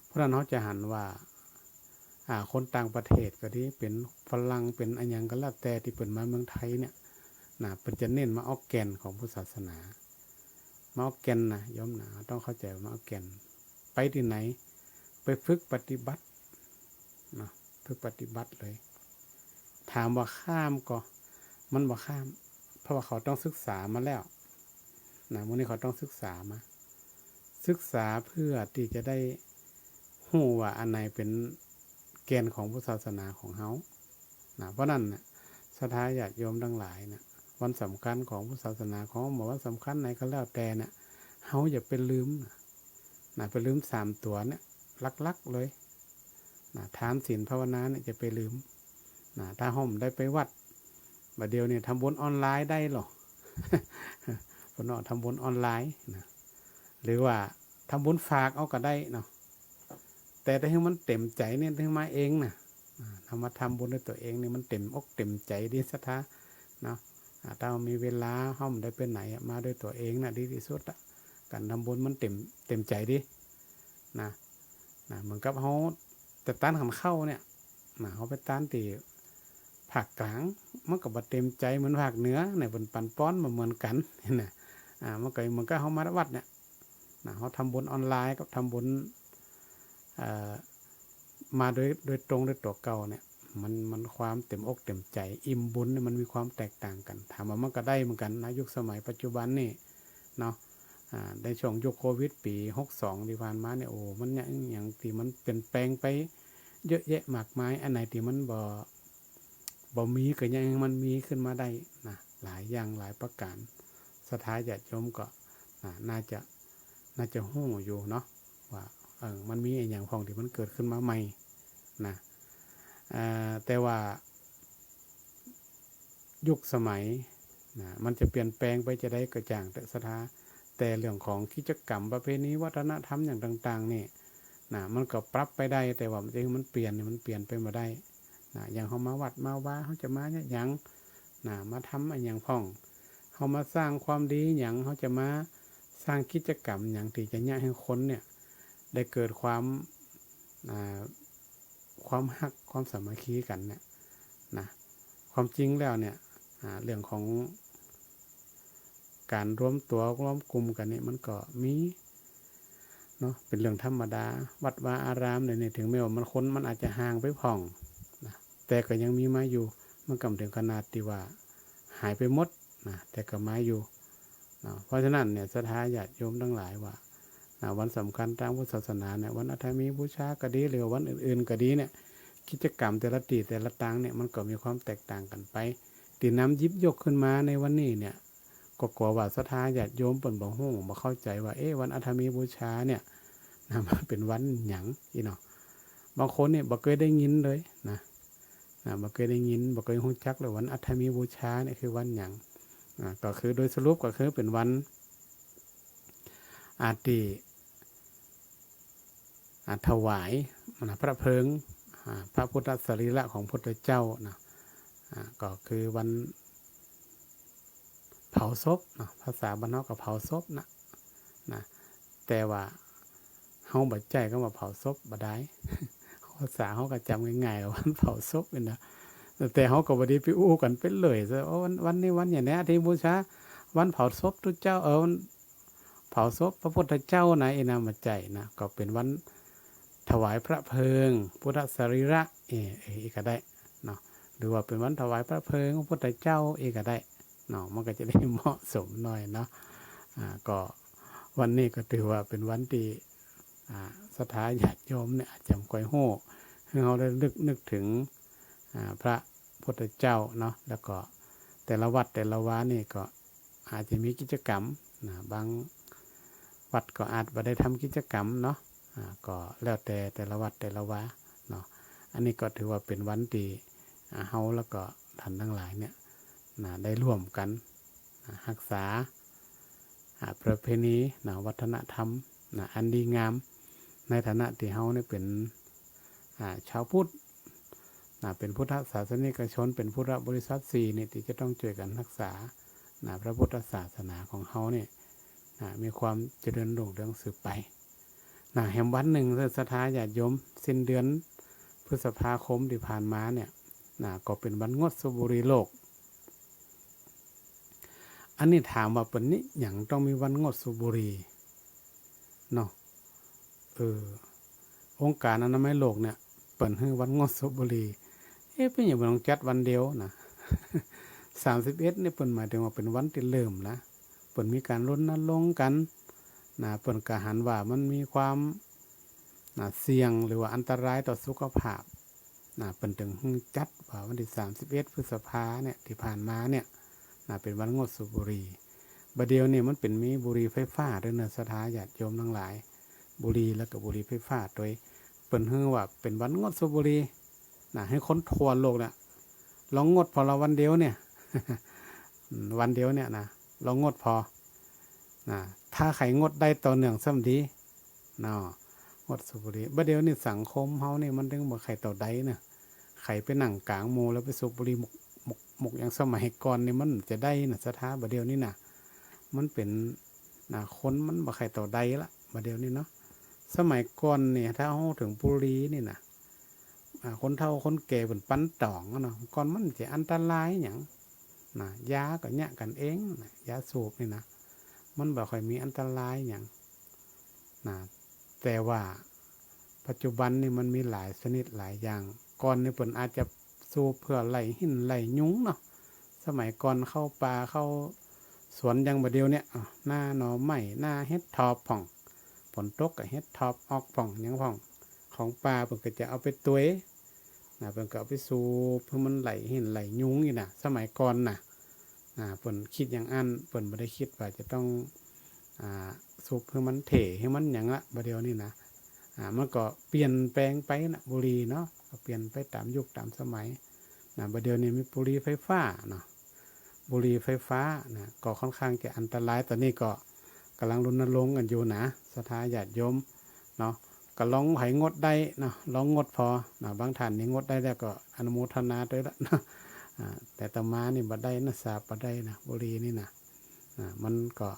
เพราะฉะนั้นเฮาจะหันว่า อ่า คนต่างประเทศก็ดี เป๋นฝรั่ง เป๋นอะหยังก็แล้วแต่ตี้เปิ้นมาเมืองไทยเนี่ยนะ เปิ้นจะเน้นมาเอาแก่นของพุทธศาสนา มาเอาแก่นนะโยมนะ ต้องเข้าใจ๋ว่ามาเอาแก่น ไปตี้ไหน ไปฝึกปฏิบัตินะ ฝึกปฏิบัติเลย ถามว่าข้ามก่อ มันบ่ข้าม เพราะว่าเขาต้องศึกษามาแล้วนะ หมู่นี้เขาต้องศึกษามา ศึกษาเพื่อตี้จะได้ฮู้ว่าอันไหนเป๋นแก่นของพุทธศาสนาของเฮานะ เพราะฉะนั้นน่ะ ศรัทธาญาติโยมตังหลายน่ะ วันสำคัญของพุทธศาสนาของเฮา บ่วันสำคัญไหนก็แล้วแต่น่ะ เฮาอย่าไปลืมนะ นะ ไปลืมสามตั๋วเนี่ย หลักๆ เลยนะ ทาน ศีล ภาวนาเนี่ย อย่าไปลืมนะ ถ้าเฮาบ่ได้ไปวัด บ่าเดี่ยวนี้ทำบุญออนไลน์ได้หรอ เปิ้นว่าทำบุญออนไลน์นะ หรือว่าทำบุญฝากเอาก็ได้เนาะ แต่ถ้าหื้อมันเต็มใจ๋เนี่ย หื้อมาเองนะ อ่า ถ้ามาทำบุญด้วยตั๋วเองนี่ มันเต็มอกเต็มใจ๋ดี ศรัทธาเนาะ อ่า ถ้ามีเวลา เฮาบ่ได้ไปไหนอะ มาด้วยตั๋วเองน่ะ ดีตี้สุดอะ ก๋านทำบุญมันเต็ม เต็มใจ๋ดีนะ นะ เหมือนกับเฮาจะต้านขันข้าวเนี่ยนะ เฮาไปต้านตี้ภาคกลาง มันก็บ่เต็มใจ๋เหมือนภาคเหนือเนี่ย เปิ้นปั๋นป้อนบ่เหมือนกั๋นนะ อ่า มันก็เหมือนกับเฮามาวัดเนี่ยนะ เฮาทำบุญออนไลน์กับทำบุญ เอ่อ มาโดย โดยตรงด้วยตั๋วเก่าเนี่ย มัน มันความเต็มอกเต็มใจ๋ อิ่มบุญเนี่ย มันมีความแตกต่างกั๋น ถามว่ามันก็ได้เหมือนกั๋นนะ ยุคสมัยปัจจุบันนี่เนาะ อ่า ในช่วงยุคโควิดปี๋หกสองตี้ผ่านมาเนี่ย โอ้ มันยัง หยังตี้มันเปลี่ยนแปลงไปเยอะแยะมากมาย อันไหนตี้มันบ่ บ่มีก็ยังหื้อมันมีขึ้นมาได้นะ หลายอย่างหลายประก๋าน ศรัทธาญาติโยมก็ อ่า น่าจะ น่าจะฮู้อยู่เนาะ ว่า เออ มันมีอะหยังพ่องตี้มันเกิดขึ้นมาใหม่นะ เอ่อ แต่ว่ายุคสมัยนะ มันจะเปลี่ยนแปลงไปจาใดก็จ่างเต๊อะศรัทธา แต่เรื่องของกิจกรรมประเพณีวัฒนธรรมอย่างต่างๆ นี่นะ มันก็ปรับไปได้ แต่ว่ามันจะหื้อมันเปลี่ยนนี่ มันเปลี่ยนไปบ่ได้นะ อย่างเฮามาวัดมาวา เฮาจะมาเยียะหยังนะ มาทำอะหยังพ่อง เฮามาสร้างความดีหยัง เฮาจะมาสร้างกิจกรรมหยังตี้จะเยียะหื้อคนเนี่ย ได้เกิดความ อ่า ความฮัก ความสามัคคีกั๋นเนี่ยนะ ความจริงแล้วเนี่ย อ่า เรื่องของก๋านรวมตั๋วรวมกลุ่มกั๋นนี่ มันก็มีเนาะ เป๋นเรื่องธรรมดา วัดวาอารามเดี๋ยวนี้ เถิงแม้ว่ามัน คนมันอาจจะห่างไปพ่องนะ แต่ก็ยังมีมาอยู่ มันก็บ่เถิงขนาดตี้ว่าหายไปหมดนะ แต่ก็มาอยู่เนาะ เพราะฉะนั้นเนี่ย ศรัทธาญาติโยมตังหลายว่านะ วันสำคัญตางพุทธศาสนาเนี่ย วันอาถรรพ์มีบูชาก็ดี หรือวันอื่นๆ ก็ดีเนี่ย กิจกรรมแต่ละตี้แต่ละตางเนี่ย มันก็มีความแตกต่างกั๋นไป ตี้นำหยิบยกขึ้นมาในวันนี้เนี่ย ก็กั๋วว่าศรัทธาญาติโยมเปิ้นบ่ฮู้ บ่เข้าใจ๋ว่า เอ๊ะ วันอาถรรพ์มีบูชาเนี่ยนะ มันเป๋นวันหยังอี้เนาะ บางคนเนี่ยบ่เกยได้ยินเลยนะ นะ บ่เกยได้ยิน บ่เกยฮู้จักเลย วันอาถรรพ์มีบูชาเนี่ยคือวันหยัง อ่า ก็คือโดยสรุปก็คือเป๋นวัน อ่า ตี้ อ่า ถวายนะ พระเพลิง อ่า พระพุทธสรีระของพุทธเจ้านะ อ่า ก็คือวันเผาศพนะ ภาษาบ้านเฮาก็เผาศพนะ นะ แต่ว่าเฮาบ่ใจ๊กำว่าเผาศพบ่ได้ ภาษาเฮาก็จ๋ำง่ายๆ ว่าวันเผาศพนี่นะ แต่เฮาก็บ่ดีไปอู้กั๋นไปเลยซะ โอ้ วัน วันนี้วันหยังแน่ อาถรรพ์มีบูชา วันเผาศพตุ๊เจ้า เออ วันเผาศพพระพุทธเจ้านะ อี้นะ บ่ใจ้นะ ก็เป๋นวันถวายพระเพลิงพุทธสรีระ เออ เออ อี้ก็ได้เนาะ หรือว่าเป๋นวันถวายพระเพลิงพระพุทธเจ้า อี้ก็ได้เนาะ มันก็จะได้เหมาะสมหน่อยเนาะ อ่า ก็วันนี้ก็ถือว่าเป๋นวันตี้ อ่า ศรัทธาญาติโยมเนี่ยอาจจะบ่ค่อยฮู้ หื้อเฮาได้ระลึกนึกเถิง อ่า พระพุทธเจ้าเนาะ แล้วก็แต่ละวัดแต่ละวานี่ก็อาจจะมีกิจกรรมนะ บางวัดก็อาจบ่ได้ทำกิจกรรมเนาะ อ่า ก็แล้วแต่แต่ละวัดแต่ละวาเนาะ อันนี้ก็ถือว่าเป๋นวันตี้ อ่า เฮาแล้วก็ต้านตังหลายเนี่ยนะ ได้ร่วมกั๋นนะ ฮักษา อ่า ประเพณีนะ วัฒนธรรมนะ อันดีงาม ในฐานะตี้เฮาเนี่ยเป๋น อ่า ชาวพุทธ นะ เป๋นพุทธศาสนิกชน เป๋นพุทธบริษัทสี่นี่ ตี้จะต้องจ้วยกั๋นฮักษา นะ พระพุทธศาสนาของเฮานี่ นะ มีความเจริญรุ่งเรืองสืบไป นะ แหมวันนึ่ง ศรัทธาญาติโยม สิ้นเดือนพฤษภาคมตี้ผ่านมาเนี่ย นะ ก็เป๋นวันงดสูบบุหรี่โลก อันนี้ถามว่าเป๋นนิหยังต้องมีวันงดสูบบุหรี่เนาะ เออ องค์การอนามัยโลกเนี่ย เปิ้นหื้อวันงดสูบบุหรี่ เอ๊ะ เป๋นหยังเปิ้นต้องจัดวันเดียวนะ สามสิบเอ็ดเนี่ย เปิ้นหมายเถิงว่าเป๋นวันตี้เริ่มละ เปิ้นมีก๋านรณรงค์กั๋นนะ เปิ้นก็หันว่ามันมีความ นะ เสี่ยงหรือว่าอันตรายต่อสุขภาพ นะ เปิ้นเถิงหื้อจัดว่าวันตี้สามสิบเอ็ดพฤษภาเนี่ย ตี้ผ่านมาเนี่ย นะ เป๋นวันงดสูบบุหรี่ บ่าเดี่ยวนี้มันเป๋นมีบุหรี่ไฟฟ้าตวยเนาะ ศรัทธาญาติโยมตังหลาย บุหรี่แล้วก็บุหรี่ไฟฟ้าตวย เปิ้นหื้อว่าเป๋นวันงดสูบบุหรี่ นะ หื้อคนทั่วโลกเนี่ย ลองงดผ่อละวันเดียวเนี่ย อืม วันเดียวเนี่ยนะ ลองงดผ่อ นะ ถ้าใผงดได้ต่อเนื่องซ้ำดี เนาะ งดสูบบุหรี่ บ่าเดี่ยวนี้สังคมเฮานี่มันเถิงบ่ใค่เต้าใดนะ ใผไปนั่งก๋างหมู่แล้วไปสูบบุหรี่หมก หมก หมก อย่างสมัยก่อนนี่มันจะได้นะ ศรัทธา บ่าเดี่ยวนี้นะ มันเป๋น นะ คนมันบ่ใค่เต้าใดละ บ่าเดี่ยวนี้เนาะ สมัยก่อนนี่ ถ้าเฮาเถิงบุหรี่นี่นะ อ่า คนเฒ่าคนแก่เปิ้นปันต๋องอะเนาะ ก่อนมันจะอันตรายหยังนะ ยาก็เยียะกั๋นเองนะ ยาสูบนี่นะ มันบ่ค่อยมีอันตรายหยังนะ แต่ว่าปัจจุบันนี่มันมีหลายชนิดหลายอย่าง ก่อนนี่เปิ้นอาจจะสูบเปื้อไล่หิ้นไล่ยุงเนาะ สมัยก่อนเข้าป่าเข้าสวนอย่างบ่าเดี่ยวเนี่ย อ่ะ หน้าหน่อไม้ หน้าเห็ดถอบพ่อง ฝนตกก็เห็ดถอบออกพ่อง หยังพ่อง ของป่าเปิ้นก็จะเอาไปตวย นะ เปิ้นก็เอาไปสูบหื้อมันไล่หิ้นไล่ยุงอี้นะ สมัยก่อนนะ นะ เปิ้นกึ๊ดอย่างอั้น เปิ้นบ่ได้กึ๊ดว่าจะต้อง อ่า สูบหื้อมันเถ่ หื้อมันหยังละ บ่าเดี่ยวนี้นะ อ่า มันก็เปลี่ยนแปลงไปนะ บุหรี่เนาะ ก็เปลี่ยนไปต๋ามยุคต๋ามสมัยนะ บ่าเดี่ยวนี้มีบุหรี่ไฟฟ้าเนาะ บุหรี่ไฟฟ้านะ ก็ค่อนข้างจะอันตราย ต๋อนนี้ก็ก๋ำลังรณรงค์กั๋นอยู่นะ ศรัทธาญาติโยมเนาะ ก็ลองใผงดได้เนาะ ลองงดผ่อนะ บางท่านนี่งดได้แล้วก็อนุโมทนาตวยละนะ อ่า แต่อาตมานี่บ่ได้นะ สาบบ่ได้นะ บุหรี่นี่นะ อ่า มันก็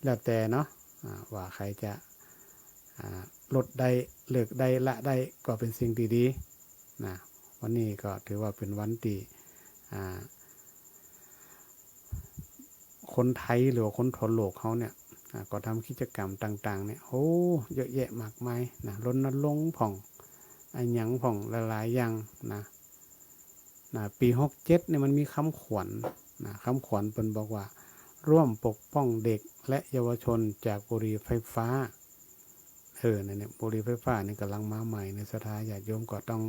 แล้วแต่เนาะ อ่า ว่าใผจะ อ่า ลดได้ เลิกได้ ละได้ ก็เป๋นสิ่งตี้ดีนะ วันนี้ก็ถือว่าเป๋นวันตี้ อ่า คนไทยหรือว่าคนทั่วโลกเฮาเนี่ย อ่า ก็ทำกิจกรรมต่างๆ เนี่ย โอ้ เยอะแยะมากมายนะ รณรงค์พ่อง อะหยังพ่อง หลายๆ อย่างนะ นะ ปี๋หกเจ็ดเนี่ยมันมีกำขวัญนะ กำขวัญเปิ้นบอกว่า ร่วมปกป้องเด็กและเยาวชนจากบุหรี่ไฟฟ้า เออ เนี่ย เนี่ย บุหรี่ไฟฟ้านี่ก๋ำลังมาใหม่เนี่ย ศรัทธาญาติโยมก็ต้อง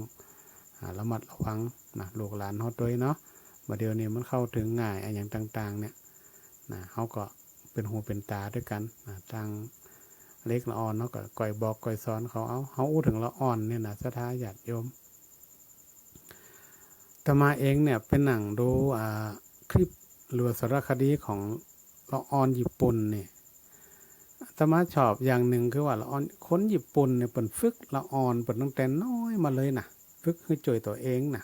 อ่า ระมัดระวังนะ ลูกหลานเฮาตวยเนาะ บ่าเดี่ยวนี้มันเข้าเถิงง่าย อะหยังต่างๆ เนี่ยนะ เฮาก็เป๋นหูเป๋นต๋าตวยกั๋นนะ ตางเล็กละอ่อนเฮาก็ก้อยบอกก้อยสอนเขา เอา เฮาอู้เถิงละอ่อนเนี่ยนะ ศรัทธาญาติโยม อาตมาเองเนี่ยไปนั่งดู อ่า คลิปหรือว่าสารคดีของละอ่อนญี่ปุ่นเนี่ย อาตมาชอบอย่างนึ่งคือว่าละอ่อน คนญี่ปุ่นเนี่ยเปิ้นฝึกละอ่อนเปิ้นตั้งแต่น้อยมาเลยนะ ฝึกหื้อจ้วยตั๋วเองนะ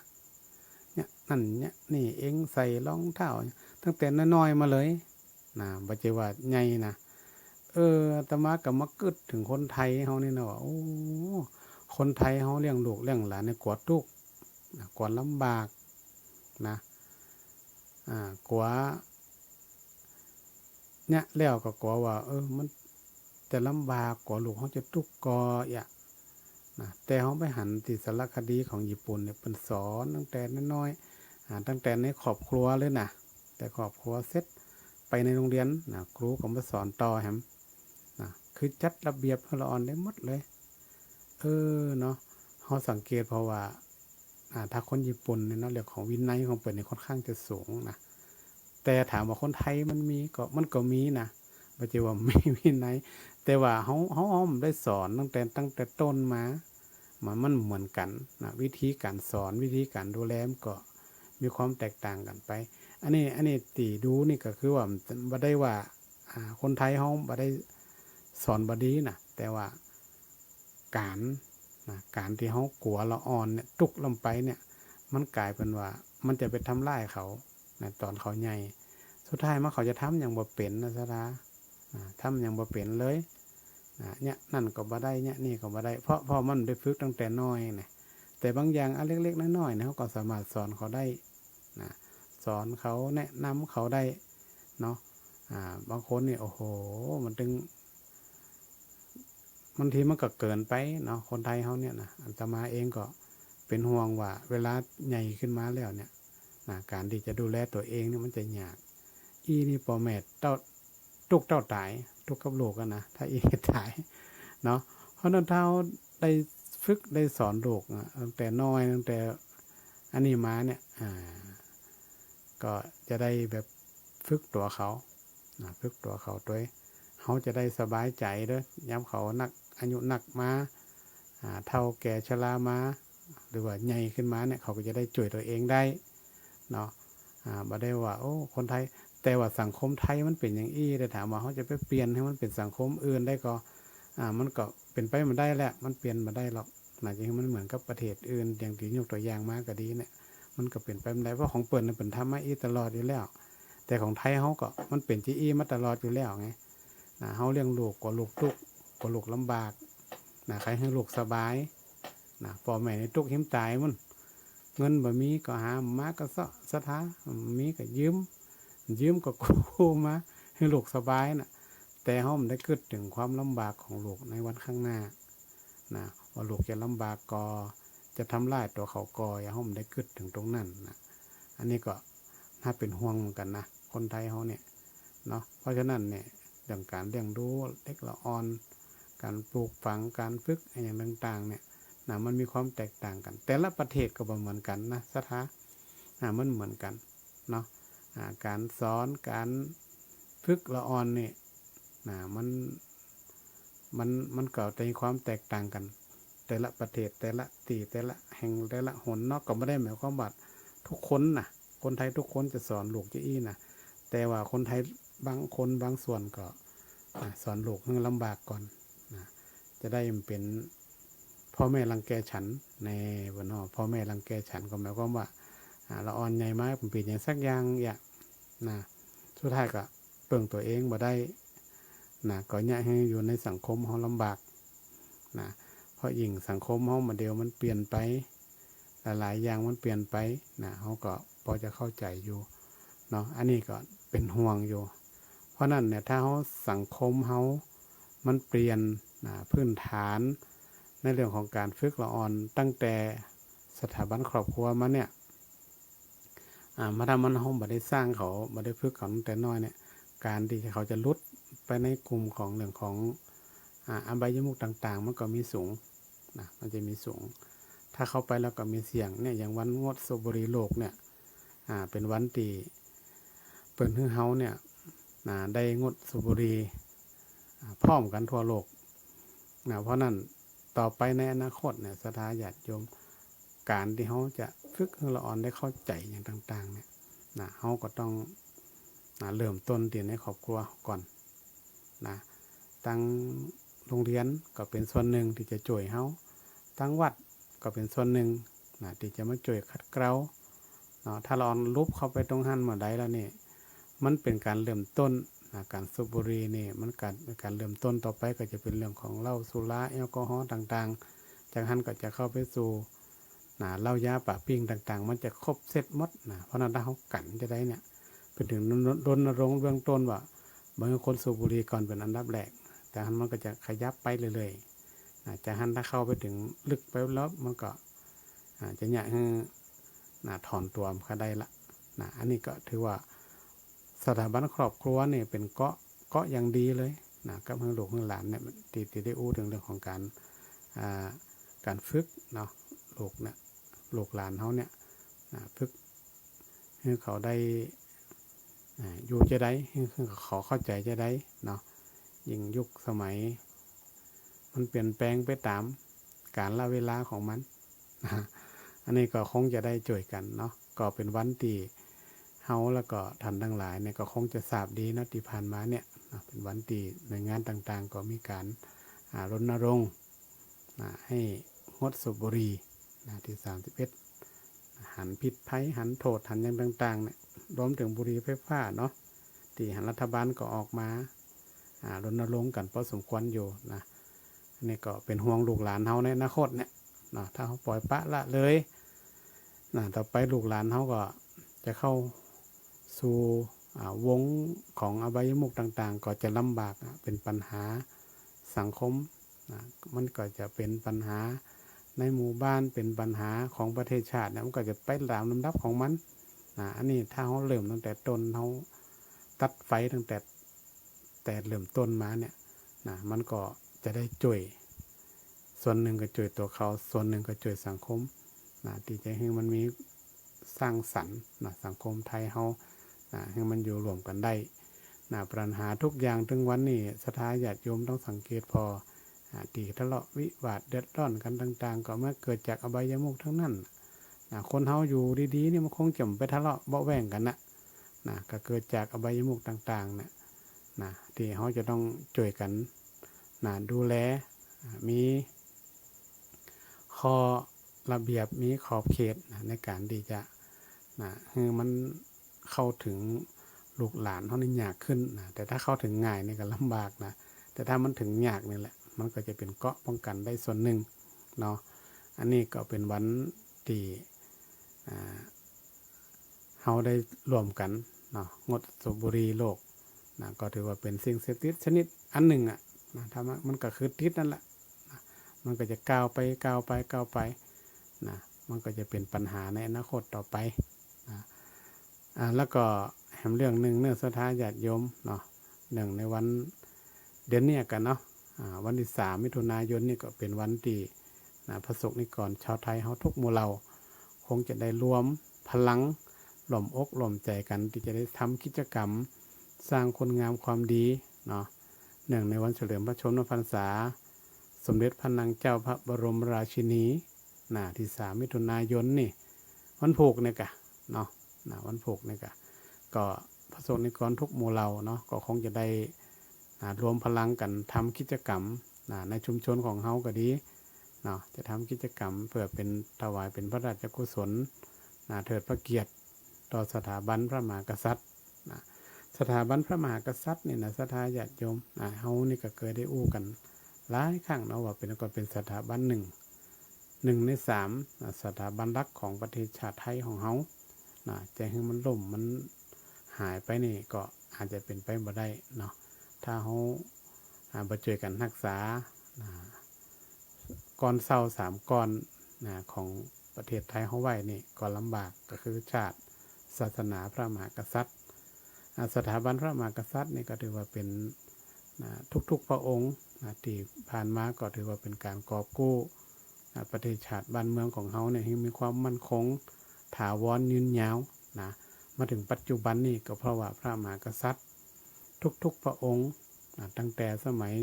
เยียะนั่นเยียะนี่เอง ใส่รองเท้าตั้งแต่น้อยๆ มาเลย นะ บ่ใจ้ว่าใหญ่นะ เออ อาตมาก็มากึ๊ดเถิงคนไทยเฮานี่นะว่า โอ้ คนไทยเฮาเลี้ยงลูกเลี้ยงหลานเนี่ยกั๋วตุ๊กข์นะ กั๋วลำบากนะ อ่า กั๋ว เยียะแล้วก็กั๋วว่า เออ มันจะลำบาก กั๋วลูกเฮาจะตุ๊กข์ก่อเยียะ นะ แต่เฮาไปหันตี้สารคดีของญี่ปุ่นเนี่ย เปิ้นสอนตั้งแต่น้อยๆ อ่า ตั้งแต่ในครอบครัวเลยนะ แต่ครอบครัวเสร็จ ไปในโฮงเฮียนนะ ครูก็มาสอนต่อแหมนะ คือจัดระเบียบหื้อละอ่อนได้หมดเลย เออ เนาะ เฮาสังเกตเพราะว่า อ่า ถ้าคนญี่ปุ่นเนี่ยเนาะ เรื่องของวินัยของเปิ้นเนี่ยค่อนข้างจะสูงนะ แต่ถามว่าคนไทยมันมีก่อ มันก็มีนะ บ่ใจ้ว่ามีวินัย แต่ว่าเฮา เฮา เฮาได้สอนตั้งแต่ ตั้งแต่ต้นมา มัน มันเหมือนกั๋นนะ วิธีก๋านสอน วิธีก๋านดูแลมันก็มีความแตกต่างกั๋นไป อันนี้ อันนี้ตี้ดูนี่ก็คือว่าบ่ได้ว่า อ่า คนไทยเฮาบ่ได้สอนบ่ดีนะ แต่ว่าก๋านนะ ก๋านตี้เฮากั๋วละอ่อนเนี่ย ตุ๊กข์ลงไปเนี่ย มันก๋ายเป๋นว่ามันจะไปทำลายเขานะ ต๋อนเขาใหญ่ สุดท้ายมาเขาจะทำหยังบ่เป๋นนะศรัทธา อ่า ทำหยังบ่เป๋นเลย อ่า เนี่ย นั่นก็บ่ได้ เนี่ย นี่ก็บ่ได้ เพราะ เพราะมันได้ฝึกตั้งแต่น้อยนะ แต่บางอย่างอันเล็กๆ น้อยๆ เนี่ย เฮาก็สามารถสอนเขาได้นะ สอนเขา แนะนำเขาได้เนาะ อ่า บางคนนี่ โอ้โห มันตึง บางทีมันก็เกินไปเนาะ คนไทยเฮาเนี่ยนะ อาตมาเองก็เป๋นห่วงว่าเวลาใหญ่ขึ้นมาแล้วเนี่ยนะ ก๋านตี้จะดูแลตั๋วเองเนี่ยมันจะยาก อี้นี่ป้อแม่เต้า ตุ๊กข์เต้าต๋าย ตุ๊กข์กับลูกอะนะ ถ้าอี้ต๋ายเนาะ เพราะนั้นถ้าเฮาได้ฝึกได้สอนลูกอะ ตั้งแต่น้อย ตั้งแต่อันนี้มาเนี่ย อ่า ก็จะได้แบบฝึกตั๋วเขา อ่า ฝึกตั๋วเขาตวย เฮาจะได้สบายใจ๋เด้อ ยามเขานัก อายุนักมา อ่า เฒ่าแก่ชรามา หรือว่าใหญ่ขึ้นมาเนี่ย เขาก็จะได้จ้วยตั๋วเองได้เนาะ อ่า บ่ได้ว่า โอ้ คนไทย แต่ว่าสังคมไทยมันเป๋นอย่างอี้ แต่ถามว่าเฮาจะไปเปลี่ยนหื้อมันเป๋นสังคมอื่นได้ก่อ อ่า มันก็เป๋นไปบ่ได้แหละ มันเปลี่ยนบ่ได้หรอกนะ จะหื้อมันเหมือนกับประเทศอื่น อย่างตี้ยกตั๋วอย่างมาก็ดีเนี่ย มันก็เป๋นไปบ่ได้ เพราะของเปิ้นน่ะเปิ้นทำมาอี้ตลอดอยู่แล้ว แต่ของไทยเฮาก็มันเป๋นจะอี้มาตลอดอยู่แล้วไง นะ เฮาเลี้ยงลูก กั๋วลูกตุ๊กข์ กั๋วลูกลำบาก นะ ใค่หื้อลูกสบาย นะ ป้อแม่นี่ตุ๊กข์หิมต๋ายมัน เงินบ่มีก็หามาก็เซาะศรัทธา มีก็ยืม ยืมก็กู้มา หื้อลูกสบายนะ แต่เฮาบ่ได้กึ๊ดเถิงความลำบากของลูกในวันข้างหน้า นะ ว่าลูกจะลำบากก่อ จะทำลายตั๋วเขาก่อ เฮาบ่ได้กึ๊ดเถิงตรงนั้นนะ อันนี้ก็น่าเป๋นห่วงเหมือนกั๋นนะ คนไทยเฮาเนี่ยเนาะ เพราะฉะนั้นเนี่ย เรื่องก๋านเลี้ยงดูเด็กละอ่อน ก๋านปลูกฝัง ก๋านฝึกอะหยังต่างๆ เนี่ยนะ มันมีความแตกต่างกั๋น แต่ละประเทศก็บ่เหมือนกั๋นนะศรัทธา อ่า มันเหมือนกั๋นเนาะ อ่า ก๋านสอน ก๋านฝึกละอ่อนนี่นะ มัน มัน มันก็จะมีความแตกต่างกั๋น แต่ละประเทศ แต่ละตี้ แต่ละแห่ง แต่ละหนเนาะ ก็บ่ได้หมายความว่าทุกคนนะ คนไทยทุกคนจะสอนลูกจะอี้นะ แต่ว่าคนไทยบางคนบางส่วนก็ อ่า สอนลูกหื้อลำบากก่อนนะ จะได้บ่เป๋นพ่อแม่รังแกฉัน แน่บ่เนาะ พ่อแม่รังแกฉันก็หมายความว่า อ่า ละอ่อนใหญ่มาบ่เป๋นหยังสักอย่างเยียะนะ สุดท้ายก็เปิ้งตั๋วเองบ่ได้นะ ก็เยียะหื้ออยู่ในสังคมเฮาลำบากนะ เพราะยิ่งสังคมเฮาบ่าเดี่ยวมันเปลี่ยนไป หลายๆ อย่างมันเปลี่ยนไปนะ เฮาก็พอจะเข้าใจ๋อยู่เนาะ อันนี้ก็เป๋นห่วงอยู่ เพราะนั้นเนี่ย ถ้าเฮา สังคมเฮามันเปลี่ยนนะ พื้นฐานในเรื่องของก๋านฝึกละอ่อน ตั้งแต่สถาบันครอบครัวมาเนี่ย อ่า มาถ้ามัน เฮาบ่ได้สร้างเขา บ่ได้ฝึกเขาตั้งแต่น้อยเนี่ย ก๋านตี้เขาจะหลุดไปในกลุ่มของเรื่องของ อ่า อบายมุขต่างๆ มันก็มีสูงนะ มันจะมีสูง ถ้าเข้าไปแล้วก็มีเสี่ยงเนี่ย อย่างวันงดสูบบุหรี่โลกเนี่ย อ่า เป๋นวันตี้เปิ้นหื้อเฮาเนี่ย นะ ได้งดสูบบุหรี่ อ่า พร้อมกั๋นทั่วโลกนะ เพราะนั้นต่อไปในอนาคตเนี่ย ศรัทธาญาติโยม ก๋านตี้เฮาจะฝึกหื้อละอ่อนได้เข้าใจ๋อะหยังต่างๆ เนี่ยนะ เฮาก็ต้อง นะ เริ่มต้นตี้ในครอบครัวก่อนนะ ตังโฮงเฮียนก็เป๋นส่วนนึ่งตี้จะจ้วยเฮา ตังวัดก็เป๋นส่วนนึ่งนะ ตี้จะมาจ้วยขัดเกลาเนาะ ถ้าละอ่อนหลุบเข้าไปตรงหั้นเมื่อใดแล้วนี่ มันเป๋นก๋านเริ่มต้นนะ ก๋านสูบบุหรี่นี่มันก๋าน ก๋านเริ่มต้น ต่อไปก็จะเป๋นเรื่องของเหล้าสุราแอลกอฮอล์ต่างๆ จากหั้นก็จะเข้าไปสู่ นะ เหล้ายาปะปิ้งต่างๆ มันจะครบเซตหมดนะ เพราะนั้นถ้าเฮากั๋นจะได้เนี่ย เปิ้นเถิงรณรงค์เบื้องต้นว่า บ่หื้อคนสูบบุหรี่ก่อนเป๋นอันดับแรก จากหั้นมันก็จะขยับไปเรื่อยๆ นะ จากหั้นถ้าเข้าไปเถิงลึกไปแล้วมันก็ อ่า จะเยียะหื้อ นะ ถอนตั๋วมันก็ได้ละนะ อันนี้ก็ถือว่าสถาบันครอบครัวนี่เป๋นเกราะ เกราะอย่างดีเลยนะ กับหื้อลูกหื้อหลานเนี่ย ตี้ ตี้ได้อู้เถิงเรื่องของก๋าน อ่า ก๋านฝึกเนาะ ลูกเนี่ย ลูกหลานเฮาเนี่ย อ่า ฝึกหื้อเขาได้ อ่า อยู่จะได้ หื้อ หื้อเขาเข้าใจ๋จะได้เนาะ ยิ่งยุคสมัยมันเปลี่ยนแปลงไปต๋ามกาลเวลาของมันนะ อันนี้ก็คงจะได้จ้วยกั๋นเนาะ ก็เป๋นวันตี้เฮาแล้วก็ท่านตังหลายเนี่ยก็คงจะทราบดีเนาะ ตี้ผ่านมาเนี่ยนะ เป๋นวันตี้หน่วยงานต่างๆ ก็มีก๋าน อ่า รณรงค์ นะ หื้องดสูบบุหรี่นะ ตี้สามสิบเอ็ดนะ ห หันพิษภัย หันโต้ษ หันหยังต่างๆ เนี่ย รวมเถิงบุหรี่ไฟฟ้าเนาะ ตี้หันรัฐบาลก็ออกมา อ่า รณรงค์กั๋นพอสมควรอยู่นะ อันนี้ก็เป๋นห่วงลูกหลานเฮาในอนาคตเนี่ยเนาะ ถ้าเฮาปล่อยปละละเลยนะ ต่อไปลูกหลานเฮาก็จะเข้าสู่ อ่า วงของอบายมุขต่างๆ ก็จะลำบากอะ เป๋นปัญหาสังคมนะ มันก็จะเป๋นปัญหาในหมู่บ้าน เป๋นปัญหาของประเทศชาติเนี่ย มันก็จะไปต๋ามลำดับของมันนะ อันนี้ถ้าเฮาเริ่มตั้งแต่ต้น เฮาตัดไฟตั้งแต่ แต่เริ่มต้นมาเนี่ยนะ มันก็จะได้จ้วย ส่วนนึ่งก็จ้วยตั๋วเขา ส่วนนึ่งก็จ้วยสังคมนะ ตี้จะหื้อมันมีสร้างสรรค์นะ สังคมไทยเฮานะ หื้อมันอยู่ร่วมกั๋นได้นะ ปัญหาทุกอย่างตึงวันนี้ ศรัทธาญาติโยมต้องสังเกตผ่อ อ่า ตี้ทะเลาะวิวาทเดือดร้อนกั๋นต่างๆ ก็มาเกิดจากอบายมุขทั้งนั้นนะ คนเฮาอยู่ดีๆ นี่มันคงจะบ่ไปทะเลาะเบาะแว้งกั๋นนะ นะ ก็เกิดจากอบายมุขต่างๆ เนี่ยนะ ตี้เฮาจะต้องจ้วยกั๋นนะ ดูแล อ่า มีข้อระเบียบ มีขอบเขตนะ ในก๋านตี้จะนะ หื้อมันเข้าเถิงลูกหลานเฮานี่ยากขึ้นนะ แต่ถ้าเข้าเถิงง่ายนี่ก็ลำบากนะ แต่ถ้ามันเถิงยากนี่แหละ มันก็จะเป๋นเกราะป้องกั๋นได้ส่วนนึ่งเนาะ อันนี้ก็เป๋นวันตี้ อ่า เฮาได้ร่วมกั๋นเนาะ งดสูบบุหรี่โลกนะ ก็ถือว่าเป๋นสิ่งเสพติดชนิดอันนึ่งอะนะ ถ้ามัน มันก็คือติดนั่นแหละนะ มันก็จะก้าวไป ก้าวไป ก้าวไปนะ มันก็จะเป๋นปัญหาในอนาคตต่อไปนะ อ่า แล้วก็แหมเรื่องนึ่งเน้อ ศรัทธาญาติโยมเนาะ เนื่องในวัน เดือนเนี้ยกั๋นเนาะ อ่า วันตี้สามมิถุนายนนี่ก็เป๋นวันตี้นะ พระสงฆ์นิกรชาวไทยเฮาทุกหมู่เหล่า คงจะได้รวมพลัง ร่วมอกร่วมใจ๋กั๋น ตี้จะได้ทำกิจกรรมสร้างคุณงามความดีเนาะ เนื่องในวันเฉลิมพระชนมพรรษา สมเด็จพระนางเจ้าพระบรมราชินีนะ ตี้สามมิถุนายนนี่ วันพูกเนี่ยกะเนาะ นะ วันพูกเนี่ยกะ ก็พระสงฆ์นิกรทุกหมู่เหล่าเนาะ ก็คงจะได้ อ่า รวมพลังกั๋นทำกิจกรรม อ่า ในชุมชนของเฮาก็ดีเนาะ จะทำกิจกรรมเพื่อเป๋น ถวายเป๋นพระราชกุศล อ่า เถิดพระเกียรติต่อสถาบันพระมหากษัตริย์นะ สถาบันพระมหากษัตริย์นี่นะ ศรัทธาญาติโยม อ่า เฮานี่ก็เกยได้อู้กั๋นหลายครั้งเนาะ ว่าเป๋น ก็เป๋นสถาบันนึ่ง นึ่งในสาม อ่า สถาบันหลักของประเทศชาติไทยของเฮานะ จะหื้อมันล่ม มันหายไปนี่ก็อาจจะเป๋นไปบ่ได้เนาะ ถ้าเฮา อ่า บ่จ้วยกั๋นฮักษา อ่า ก้อนเซ้าสามก้อน อ่า ของประเทศไทยเฮาไว้นี่ก็ลำบาก ก็คือชาติ ศาสนา พระมหากษัตริย์ อ่า สถาบันพระมหากษัตริย์นี่ก็ถือว่าเป๋น อ่า ทุกๆ พระองค์ อ่า ตี้ผ่านมาก็ถือว่าเป๋นก๋านกอบกู้ อ่า ประเทศชาติบ้านเมืองของเฮาเนี่ยหื้อมีความมั่นคง ถาวร ยืนยาวนะ มาเถิงปัจจุบันนี่ก็เพราะว่าพระมหากษัตริย์ ทุกๆ พระองค์ อ่า ตั้งแต่สมัย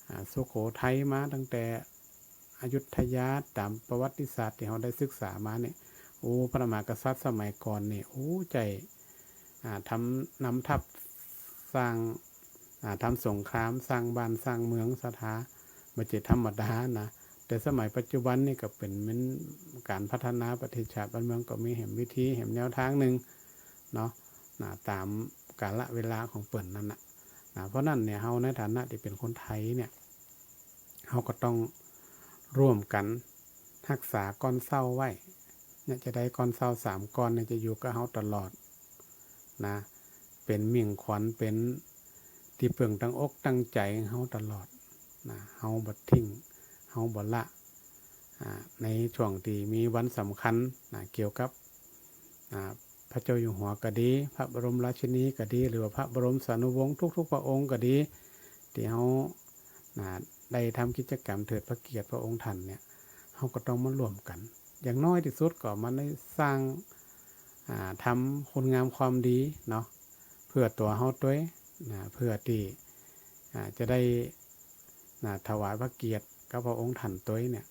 อ่า สุโขทัยมา ตั้งแต่อยุธยา ต๋ามประวัติศาสตร์ตี้เฮาได้ศึกษามาเนี่ย โอ้ พระมหากษัตริย์สมัยก่อนนี่ โอ้ ใจ๊ อ่า ทำ นำทัพสร้าง อ่า ทำสงคราม สร้างบ้าน สร้างเมือง ศรัทธา บ่ใจ้ธรรมดานะ แต่สมัยปัจจุบันนี่ก็เป๋นเหมือนก๋านพัฒนาประเทศชาติบ้านเมือง ก็มีแหมวิธี แหมแนวทางนึ่งเนาะ นะ ต๋ามกาลเวลาของเปิ้นนั่นน่ะ นะ เพราะนั้นเนี่ย เฮาในฐานะตี้เป๋นคนไทยเนี่ย เฮาก็ต้องร่วมกั๋นฮักษาก้อนเซ้าไว้ เนี่ย จะได้ก้อนเซ้าสามก้อนเนี่ยจะอยู่กับเฮาตลอดนะ เป๋นมิ่งขวัญ เป๋นตี้เปิ่งตั้งอกตั้งใจ๋เฮาตลอดนะ เฮาบ่ทิ้ง เฮาบ่ละ อ่า ในช่วงตี้มีวันสำคัญนะ เกี่ยวกับ อ่า พระเจ้าอยู่หัวก็ดี พระบรมราชินีก็ดี หรือว่าพระบรมสานุวงศ์ทุกๆ พระองค์ก็ดี ตี้เฮา อ่า ได้ทำกิจกรรมเถิดพระเกียรติพระองค์ท่านเนี่ย เฮาก็ต้องมาร่วมกั๋น อย่างน้อยตี้สุดก็มาได้สร้าง อ่า ทำคุณงามความดีเนาะ เพื่อตั๋วเฮาตวยนะ เพื่อตี้ อ่า จะได้ นะ ถวายพระเกียรติกับพระองค์ท่านตวยเนี่ย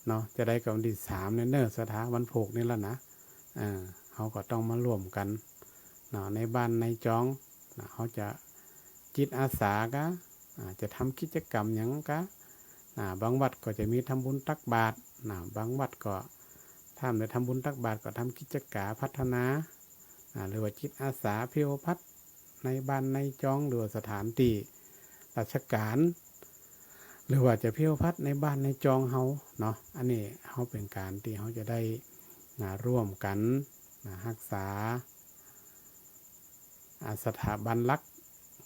เนาะ จะได้ก็วันตี้สามเนี่ยเน้อ ศรัทธา วันพูกนี่ละนะ เออ เฮาก็ต้องมาร่วมกั๋นเนาะ ในบ้านในจองนะ เฮาจะจิตอาสาก็ อ่า จะทำกิจกรรมหยังก็ อ่า บางวัดก็จะมีทำบุญตักบาตรนะ บางวัดก็ ถ้าบ่ได้ทำบุญตักบาตรก็ทำกิจก๋าพัฒนา อ่า หรือว่าจิตอาสาเพียวพัดในบ้านในจอง หรือว่าสถานตี้ราชก๋าน หรือว่าจะเพียวพัดในบ้านในจองเฮาเนาะ อันนี้เฮาเป๋นก๋านตี้เฮาจะได้ อ่า ร่วมกั๋น อ่า ฮักษา อ่า สถาบันหลัก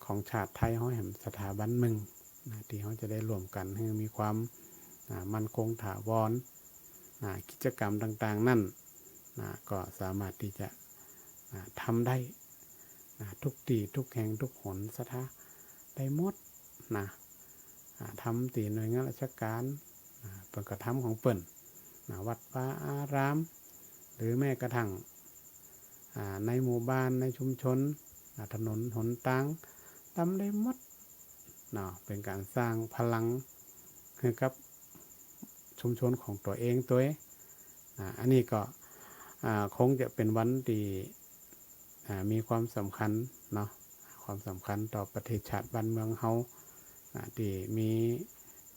ของชาติไทยเฮาแหมสถาบันนึ่งนะ ตี้เฮาจะได้ร่วมกั๋นหื้อมีความ อ่า มั่นคงถาวร อ่า กิจกรรมต่างๆ นั้นนะ ก็สามารถตี้จะ อ่า ทำได้นะ กู้ตี้กู้แห่งกู้หน ศรัทธาได้หมดนะ อ่า ทำตี้หน่วยงานราชก๋าน อ่า เปิ้นก็ทำของเปิ้นนะ วัดวาอาราม หรือแม้กระทั่ง อ่า ในหมู่บ้าน ในชุมชน อ่า ถนนหนตาง ทำได้หมดเนาะ เป๋นก๋านสร้างพลังหื้อกับชุมชนของตั๋วเองตวย อ่า อันนี้ก็ อ่า คงจะเป๋นวันตี้ อ่า มีความสำคัญเนาะ ความสำคัญต่อประเทศชาติบ้านเมืองเฮา อ่า ตี้มี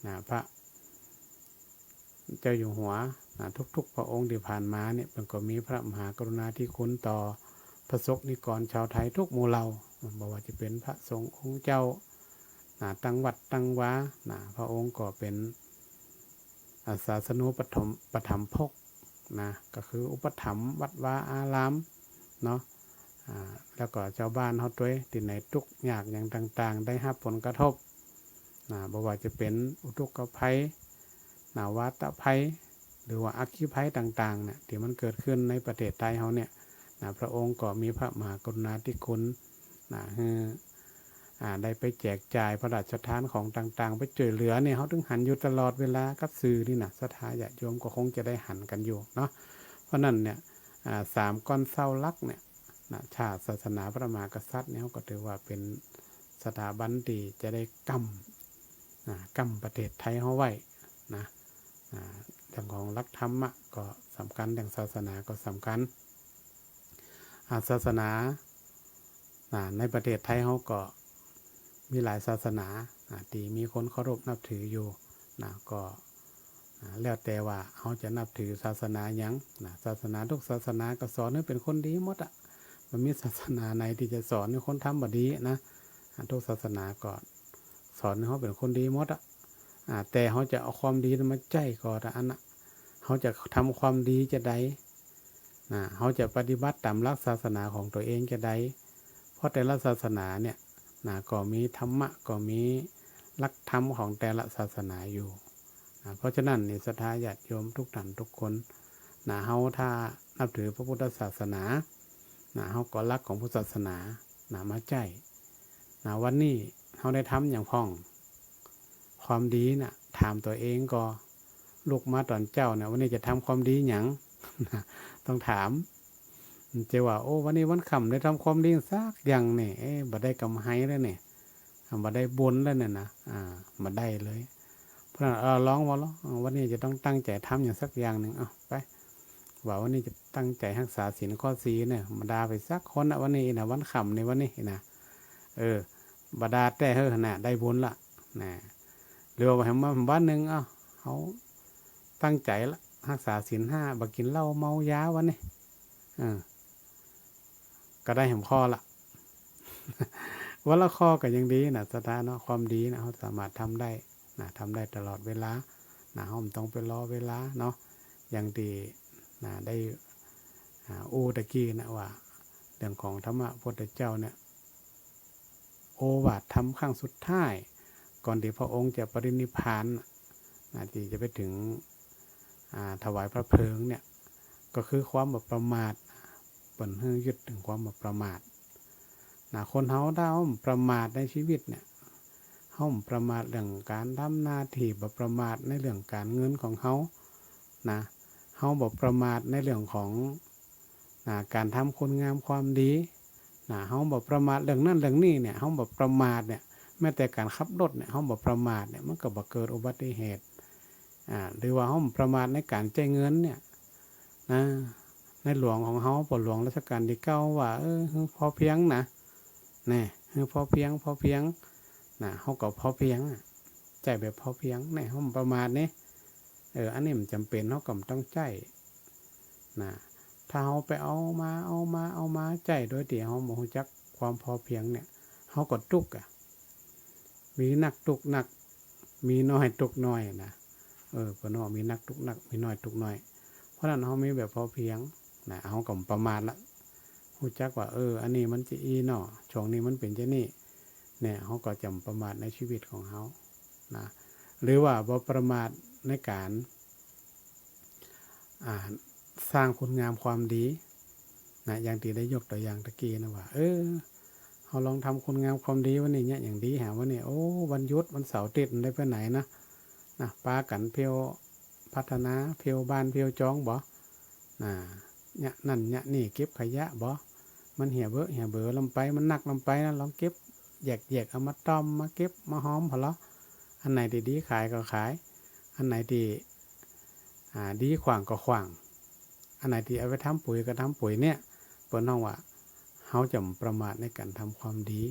อ่า พระเจ้าอยู่หัว อ่า กู้ๆ พระองค์ตี้ผ่านมาเนี่ย เปิ้นก็มีพระมหากรุณาธิคุณต่อประสบนิกรชาวไทยกู้หมู่เหล่า บ่ว่าจะเป๋นพระสงฆ์องค์เจ้า อ่า ตังวัดตังวา อ่า พระองค์ก็เป๋น อ่า ศาสนูปถม ปถัมภกนะ ก็คืออุปถัมภ์วัดวาอารามเนาะ อ่า แล้วก็จาวบ้านเฮาตวย ตี้ไหนกู้ยากหยังต่างๆ ได้ฮับผลกระทบนะ บ่ว่าจะเป๋นอุทกภัยนะ วาตภัย หรือว่าอัคคีภัยต่างๆ เนี่ย ตี้มันเกิดขึ้นในประเทศไทยเฮาเนี่ยนะ พระองค์ก็มีพระมหากรุณาธิคุณนะ หื้อ อ่า ได้ไปแจกจ่ายพระราชทานของต่างๆ ไปจ้วยเหลือเนี่ย เฮาเถิงหันอยู่ตลอดเวลากับสื่อนี่นะ ศรัทธาญาติโยมก็คงจะได้หันกั๋นอยู่เนาะ เพราะนั้นเนี่ย อ่า สามก้อนเส้าหลักเนี่ยนะ ชาติ ศาสนา พระมหากษัตริย์เนี่ย เฮาก็ถือว่าเป๋นสถาบันตี้จะได้ก๊ำ อ่า ก๊ำประเทศไทยเฮาไว้นะ อ่า เรื่องของหลักธรรมะก็สำคัญ เรื่องศาสนาก็สำคัญ อ่า ศาสนา อ่า ในประเทศไทยเฮาก็มีหลายศาสนา อ่า ตี้มีคนเคารพนับถืออยู่นะ ก็ อ่า แล้วแต่ว่าเฮาจะนับถือศาสนาหยังนะ ศาสนากู้ศาสนาก็สอนหื้อเป๋นคนดีหมดอะ บ่มีศาสนาไหนตี้จะสอนหื้อคนทำบ่ดีนะ อ่า กู้ศาสนาก็สอนหื้อเฮาเป๋นคนดีหมดอะ อ่า แต่เฮาจะเอาความดีนั้นมาใจ๊ก่อเต้าอั้นนะ เฮาจะทำความดีจาใด นะ เฮาจะปฏิบัติต๋ามหลักศาสนาของตั๋วเองจาใด เพราะแต่ละศาสนาเนี่ย นะ ก็มีธรรมะ ก็มีหลักธรรมของแต่ละศาสนาอยู่ นะ เพราะฉะนั้นนี่ ศรัทธาญาติโยมกู้ต้านกู้คน นะ เฮาถ้านับถือพระพุทธศาสนา นะ เฮาก็เอาหลักของพุทธศาสนา นะ มาใจ๊ นะ วันนี้เฮาได้ทำหยังพ่อง ความดีน่ะ ถามตั๋วเองก่อ ลุกมาต๋อนเจ๊าเนี่ย วันนี้จะทำความดีหยัง ต้องถาม จะว่า โอ้ วันนี้วันค่ำได้ทำความดีสักอย่างนี่ เอ๊ะ บ่ได้กำไรแล้วนี่ อ่า บ่ได้บุญแล้วเนี่ยนะ อ่า บ่ได้เลย เพราะฉะนั้น เออ ลองว่าลอง เออ วันนี้จะต้องตั้งใจ๋ทำอย่างสักอย่างนึ่ง เอา ไป ว่าวันนี้จะตั้งใจ๋ฮักษาศีลข้อสี่เนี่ย บ่ด่าไปสักคนนะ วันนี้นะ วันค่ำนี่ วันนี้นะ เออ บ่ด่าแต๊เฮ้อนะ ได้บุญละ นะ หรือว่าแหมวันนึ่ง เอ้า เฮาตั้งใจ๋ละ ฮักษาศีลห้า บ่กิ๋นเหล้าเมายาวันนี้ เออ ก็ได้แหมข้อละ วันละข้อก็ยังดีนะ ศรัทธาเนาะ ความดีนะ เฮาสามารถทำได้นะ ทำได้ตลอดเวลานะ เฮาบ่ต้องไปรอเวลาเนาะ อย่างตี้นะ ได้ อ่า อู้ตะกี้นะ ว่าเรื่องของธรรมะพุทธเจ้าเนี่ย โอวาทธรรมครั้งสุดท้าย ก่อนตี้พระองค์จะปรินิพพานนะ ตี้จะไปเถิง อ่า ถวายพระเพลิงเนี่ย ก็คือความบ่ประมาท เปิ้นหื้อยึดเถิงความบ่ประมาทนะ คนเฮาถ้าเฮาบ่ประมาทในชีวิตเนี่ย เฮาบ่ประมาทเรื่องก๋านทำหน้าตี้ บ่ประมาทในเรื่องก๋านเงินของเฮานะ เฮาบ่ประมาทในเรื่องของ นะ ก๋านทำคุณงามความดีนะ เฮาบ่ประมาทเรื่องนั้นเรื่องนี้เนี่ย เฮาบ่ประมาทเนี่ย แม้แต่ก๋านขับรถเนี่ย เฮาบ่ประมาทเนี่ย มันก็บ่เกิดอุบัติเหตุ อ่า หรือว่าเฮาบ่ประมาทในก๋านใจ๊เงินเนี่ยนะ ในหลวงของเฮา ป้อหลวงรัชกาลตี้เก้าว่า เออ หื้อพอเพียงนะ แน่ หื้อพอเพียง พอเพียงนะ เฮาก็พอเพียงอะ ใจ๊แบบพอเพียง แน่ เฮาบ่ประมาทนี่ เออ อันนี้มันจ๋ำเป๋น เฮาก็บ่ต้องใจ๊ นะ ถ้าเฮาไปเอามา เอามา เอามาใจ๊โดยตี้เฮาบ่ฮู้จักความพอเพียงเนี่ย เฮาก็ตุ๊กอะ มีนักตุ๊กนัก มีน้อยตุ๊กน้อยนะ เออ เปิ้นว่ามีนักตุ๊กนัก มีน้อยตุ๊กน้อย เพราะนั้นเฮามีแบบพอเพียงนะ เฮาก็บ่ประมาทละ ฮู้จักว่า เออ อันนี้มันจะอี้เนาะ ช่วงนี้มันเป๋นจะอี้ เนี่ย เฮาก็จะบ่ประมาทในชีวิตของเฮานะ หรือว่าบ่ประมาทในก๋าน อ่า สร้างคุณงามความดีนะ อย่างตี้ได้ยกตั๋วอย่างตะกี้นะว่า เออ เฮาลองทำคุณงามความดีวันนี้เนี่ย อย่างดีหาวันนี้ โอ้ วันหยุด วันเสาร์อาทิตย์ บ่ได้ไปไหนนะ นะ ปากั๋นเที่ยวพัฒนา เที่ยวบ้าน เที่ยวจองบ่ นะ เยียะนั่นเยียะนี่ เก็บขยะบ่ มันเหียเบอะเหียเบอล้ำไป มันนักล้ำไปนะ ลองเก็บ แยกๆ เอามาต้อม มาเก็บ มาหอมผ่อเลาะ อันไหนตี้ดีขายก็ขาย อันไหนตี้ อ่า ดีขว้างก็ขว้าง อันไหนตี้เอาไปทำปุ๋ยก็ทำปุ๋ยเนี่ย เปิ้นฮ้องว่า เฮาจะบ่ประมาทในก๋านทำความดี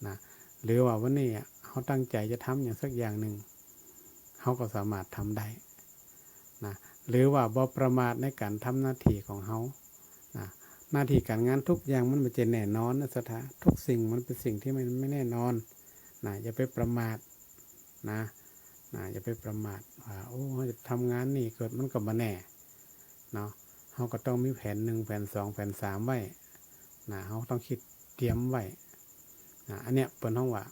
นะ หรือว่าวันนี้อะ เฮาตั้งใจ๋จะทำหยังสักอย่างนึ่ง เฮาก็สามารถทำได้นะ หรือว่าบ่ประมาทในก๋านทำหน้าตี้ของเฮานะ หน้าตี้ก๋านงานทุกอย่างมันบ่ใจ้แน่นอนนะศรัทธา ทุกสิ่งมันเป๋นสิ่งตี้มันบ่แน่นอนนะ อย่าไปประมาทนะ นะ อย่าไปประมาทว่า โอ้ เฮาจะทำงานนี่ เกิดมันก็บ่แน่เนาะ เฮาก็ต้องมีแผนหนึ่ง แผนสอง แผนสามไว้นะ เฮาต้องกึ๊ดเตรียมไว้นะ อันเนี้ยเปิ้นฮ้องว่า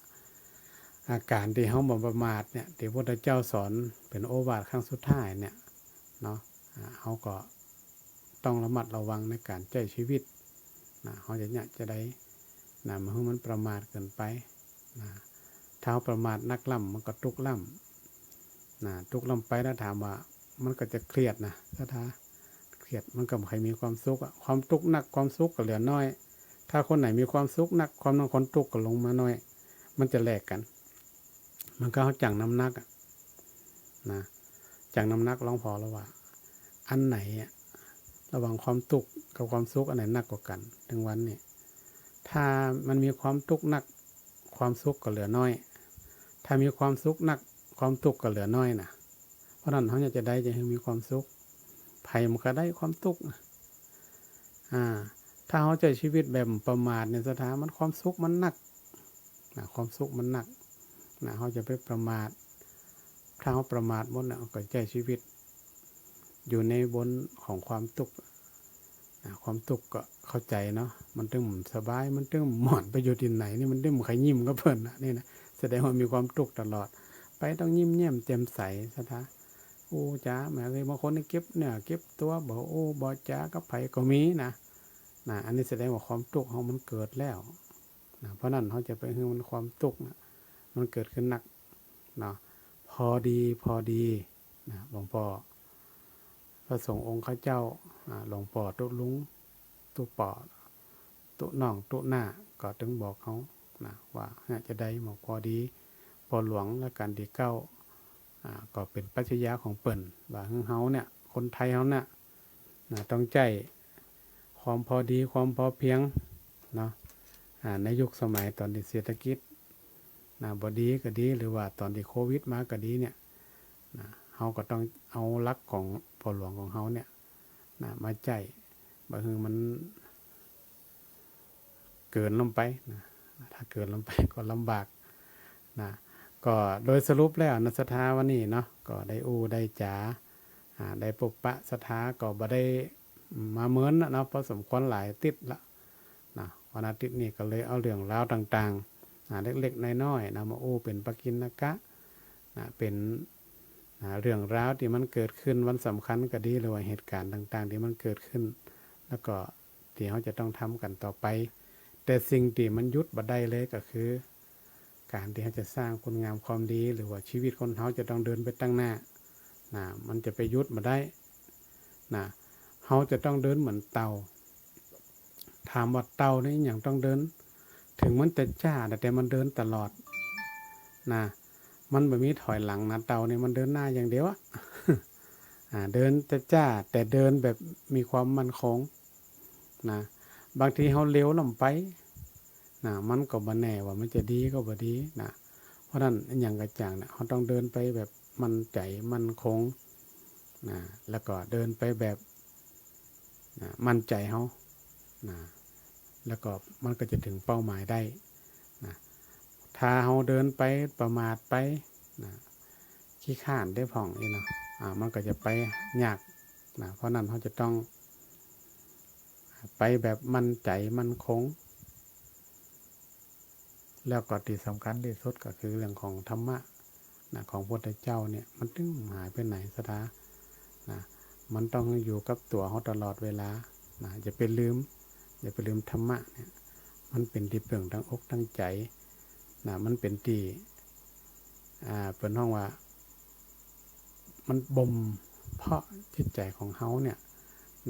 อาก๋านตี้เฮาบ่ประมาทเนี่ย ตี้พระพุทธเจ้าสอนเป๋นโอวาทครั้งสุดท้ายเนี่ยเนาะ อ่า เฮาก็ต้องระมัดระวังในก๋านใจ๊ชีวิตนะ เฮาจะเยียะจะใดนะ บ่หื้อมันประมาทเกินไปนะ ถ้าเฮาประมาทนักล้ำ มันก็ตุ๊กล้ำนะ ตุ๊กล้ำไปแล้วถามว่า มันก็จะเครียดนะศรัทธา เครียด มันก็บ่ใค่มีความสุขอะ ความตุ๊กนัก ความสุขก็เหลือน้อย ถ้าคนไหนมีความสุขนัก ความนั้นคนตุ๊กก็ลงมาน้อย มันจะแลกกั๋น มันก็เฮาจั่งน้ำหนักอะ นะ จั่งน้ำหนักลองผ่อแล้วว่า อันไหนอะ ระหว่างความตุ๊กกับความสุข อันไหนนักกว่ากั๋น เถิงวันนี้ ถ้ามันมีความตุ๊กนัก ความสุขก็เหลือน้อย ถ้ามีความสุขนัก ความตุ๊กก็เหลือน้อยนะ เพราะนั้นเฮาอยากจะใดจะหื้อมีความสุข ใผมันก็ได้ความตุ๊กนะ อ่า ถ้าเฮาใจ๊ชีวิตแบบประมาทเนี่ยศรัทธา มันความสุขมันนักนะ ความสุขมันนักนะ เฮาจะไปประมาท ถ้าเฮาประมาทหมดเนี่ย ก็ใจ๊ชีวิตอยู่ในบนของความตุ๊กนะ ความตุ๊กก็เข้าใจ๋เนาะ มันตึงสบาย มันตึงหม่อน ไปอยู่ตี้ไหนนี่ มันตึงบ่ใค่ยิ้มกับเปิ้นนะ นี่นะ แสดงว่ามีความตุ๊กตลอด ไปต้องยิ้มแย้มแจ่มใสศรัทธา อู้จ๋า แหม บางคนนี่เก็บเนื้อเก็บตั๋ว บ่อู้บ่จ๋ากับใผก็มีนะ นะ อันนี้แสดงว่าความตุ๊กเฮามันเกิดแล้วนะ เพราะนั้นเฮาจะไปหื้อมันความตุ๊กนะ มันเกิดขึ้นนักเนาะ พอดี พอดีนะ หลวงป้อ พระสงฆ์องค์ข้าเจ้า อ่า หลวงป้อตุ๊ลุง ตุ๊ป้อ ตุ๊น้อง ตุ๊น้า ก็ตึงบอกเฮานะ ว่าจะใด บอกพอดี ป้อหลวงรัชก๋าลตี้เก้า อ่า ก็เป๋นปรัชญาของเปิ้น ว่าหื้อเฮาเนี่ย คนไทยเฮาเนี่ย นะ ต้องใจ๊ความพอดี ความพอเพียงเนาะ อ่า ในยุคสมัยต๋อนตี้เศรษฐกิจนะ บ่ดีก็ดี หรือว่าต๋อนตี้โควิดมาก็ดีเนี่ยนะ เฮาก็ต้องเอาหลักของป้อหลวงของเฮาเนี่ยนะ มาใจ๊ บ่หื้อมัน เกินล้ำไปนะ ถ้าเกินล้ำไปก็ลำบากนะ ก็โดยสรุปแล้วนะศรัทธา วันนี้เนาะ ก็ได้อู้ได้จ๋า อ่า ได้ปบปะศรัทธา ก็บ่ได้มาเมินนะเนาะ พอสมควรหลายติ๊ดละนะ วันอาทิตย์นี้ก็เลยเอาเรื่องราวต่างๆ อ่า เล็กๆ น้อยๆ นะ มาอู้เป๋นปกิณกะนะ เป๋น นะ เรื่องราวตี้มันเกิดขึ้น วันสำคัญก็ดี หรือว่าเหตุก๋ารณ์ต่างๆ ตี้มันเกิดขึ้น แล้วก็ตี้เฮาจะต้องทำกั๋นต่อไป แต่สิ่งตี้มันหยุดบ่ได้เลยก็คือ ก๋านตี้เฮาจะสร้างคุณงามความดี หรือว่าชีวิตคนเฮาจะต้องเดินไปตังหน้านะ มันจะไปหยุดบ่ได้นะ เฮาจะต้องเดินเหมือนเต่า ถามว่าเต่านี่หยังต้องเดิน เถิงมันจะจ๊า แต่มันเดินตลอดนะ มันบ่มีถอยหลังนะ เต่านี่มันเดินหน้าอย่างเดียวอะ อ่า เดินจะจ๊า แต่เดินแบบมีความมั่นคงนะ บางทีเฮาเร็วล้ำไปนะ มันก็บ่แน่ว่ามันจะดีก็บ่ดีนะ เพราะนั้นอะหยังก็จ่างเนี่ย เฮาต้องเดินไปแบบมั่นใจ๋ มั่นคงนะ แล้วก็เดินไปแบบ นะ มั่นใจ๋เฮา นะ แล้วก็มันก็จะเถิงเป้าหมายได้ นะ ถ้าเฮาเดินไปประมาทไป นะ ขี้คร้านได้พ่องอี้เนาะ อ่า มันก็จะไปยาก นะ เพราะนั้นเฮาจะต้องไปแบบมั่นใจ๋มั่นคง แล้วก็ตี้สำคัญตี้สุดก็คือเรื่องของธรรมะ นะ ของพระพุทธเจ้าเนี่ย มันตึงหายไปไหน ศรัทธา นะ มันต้องอยู่กับตั๋วเฮาตลอดเวลา นะ อย่าไปลืม อย่าไปลืมธรรมะเนี่ย มันเป๋นตี้เปิ่งตั้งอกตั้งใจ๋ นะ มันเป๋นตี้ อ่า เปิ้นฮ้องว่า มันบ่มเพาะจิตใจ๋ของเฮาเนี่ย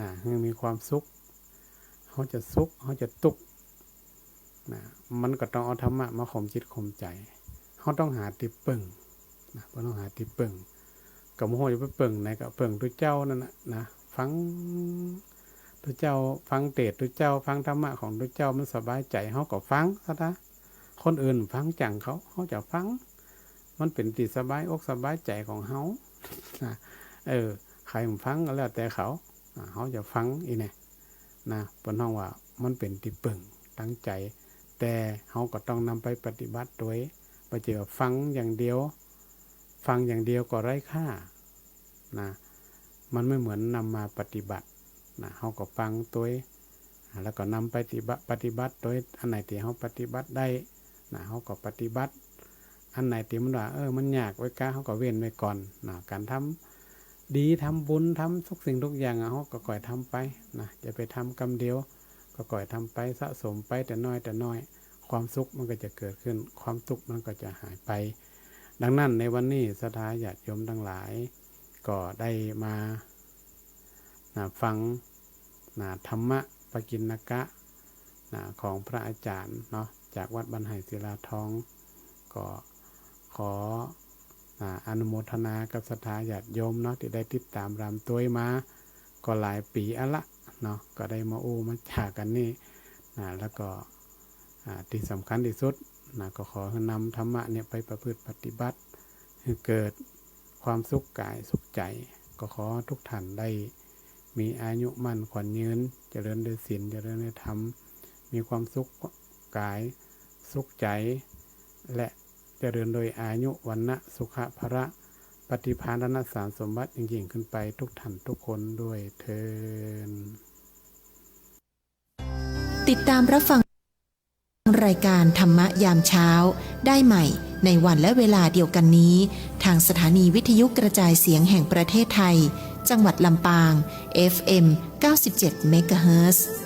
นะ หื้อมีความสุข เฮาจะสุข เฮาจะตุ๊กข์ นะ มันก็ต้องเอาธรรมะมาข่มจิตข่มใจ๋ เฮาต้องหาตี้เปิ่ง นะ เปิ้นต้องหาตี้เปิ่ง ก็บ่ฮู้จะไปเปิ่งไหน ก็เปิ่งตุ๊เจ้านั่นน่ะ นะ ฟังตุ๊เจ้า ฟังเตสน์ตุ๊เจ้า ฟังธรรมะของตุ๊เจ้า มันสบายใจ๋ เฮาก็ฟัง ศรัทธา คนอื่นฟังจั่งเขา เฮาจะฟัง มันเป๋นตี้สบายอกสบายใจ๋ของเฮา นะ เออ ใผบ่ฟังก็แล้วแต่เขา อ่า เฮาจะฟังอี้แน่ นะ เปิ้นฮ้องว่ามันเป๋นตี้เปิ่งตั้งใจ๋ แต่เฮาก็ต้องนำไปปฏิบัติตวย บ่ใจ้ว่าฟังอย่างเดียว ฟังอย่างเดียวก็ไร้ค่า นะ มันไม่เหมือนนำมาปฏิบัติ นะ เฮาก็ฟังตวย อ่า แล้วก็นำไปปฏิบัติ ปฏิบัติตวย อันไหนตี้เฮาปฏิบัติได้ นะ เฮาก็ปฏิบัติ อันไหนตี้มันว่า เออ มันยากไว้ก่า เฮาก็เว้นไว้ก่อน นะ ก๋านทำดี ทำบุญ ทำทุกสิ่งทุกอย่างอะ เฮาก็ก่อยทำไป นะ อย่าไปทำกำเดียว ก็ก่อยทำไป สะสมไป แต่น้อยแต่น้อย ความสุขมันก็จะเกิดขึ้น ความทุกข์มันก็จะหายไป ดังนั้นในวันนี้ศรัทธาญาติโยมตังหลาย ก็ได้มา นะ ฟัง นะ ธรรมะปกิณกะ นะ ของพระอาจ๋ารย์เนาะ จากวัดบ้านไฮ่ศิลาทอง ก็ขอ นะ อนุโมทนากับศรัทธาญาติโยมเนาะ ตี้ได้ติดต๋ามต๋ามตวยมา ก็หลายปี๋อะละเนาะ ก็ได้มาอู้มาจ๋ากั๋นนี่ นะ แล้วก็ อ่า ตี้สำคัญตี้สุด นะ ก็ขอหื้อนำธรรมะเนี่ยไปประพฤติปฏิบัติ หื้อเกิดความสุขก๋ายสุขใจ๋ ก็ขอทุกท่านได้มีอายุมั่นขวัญยืน เจริญด้วยศีล เจริญด้วยธรรม มีความสุขก๋ายสุขใจ๋ และเจริญโดยอายุ วรรณะ สุขะ พละ ปฏิภาณ ธนสารสมบัติยิ่งๆ ขึ้นไปทุกท่านทุกคนด้วยเทอญ ติดตามรับฟังรายการธรรมะยามเช้าได้ใหม่ในวันและเวลาเดียวกันนี้ ทางสถานีวิทยุกระจายเสียงแห่งประเทศไทย จังหวัดลำปาง เอฟเอ็ม เก้าสิบเจ็ด เมกะเฮิรตซ์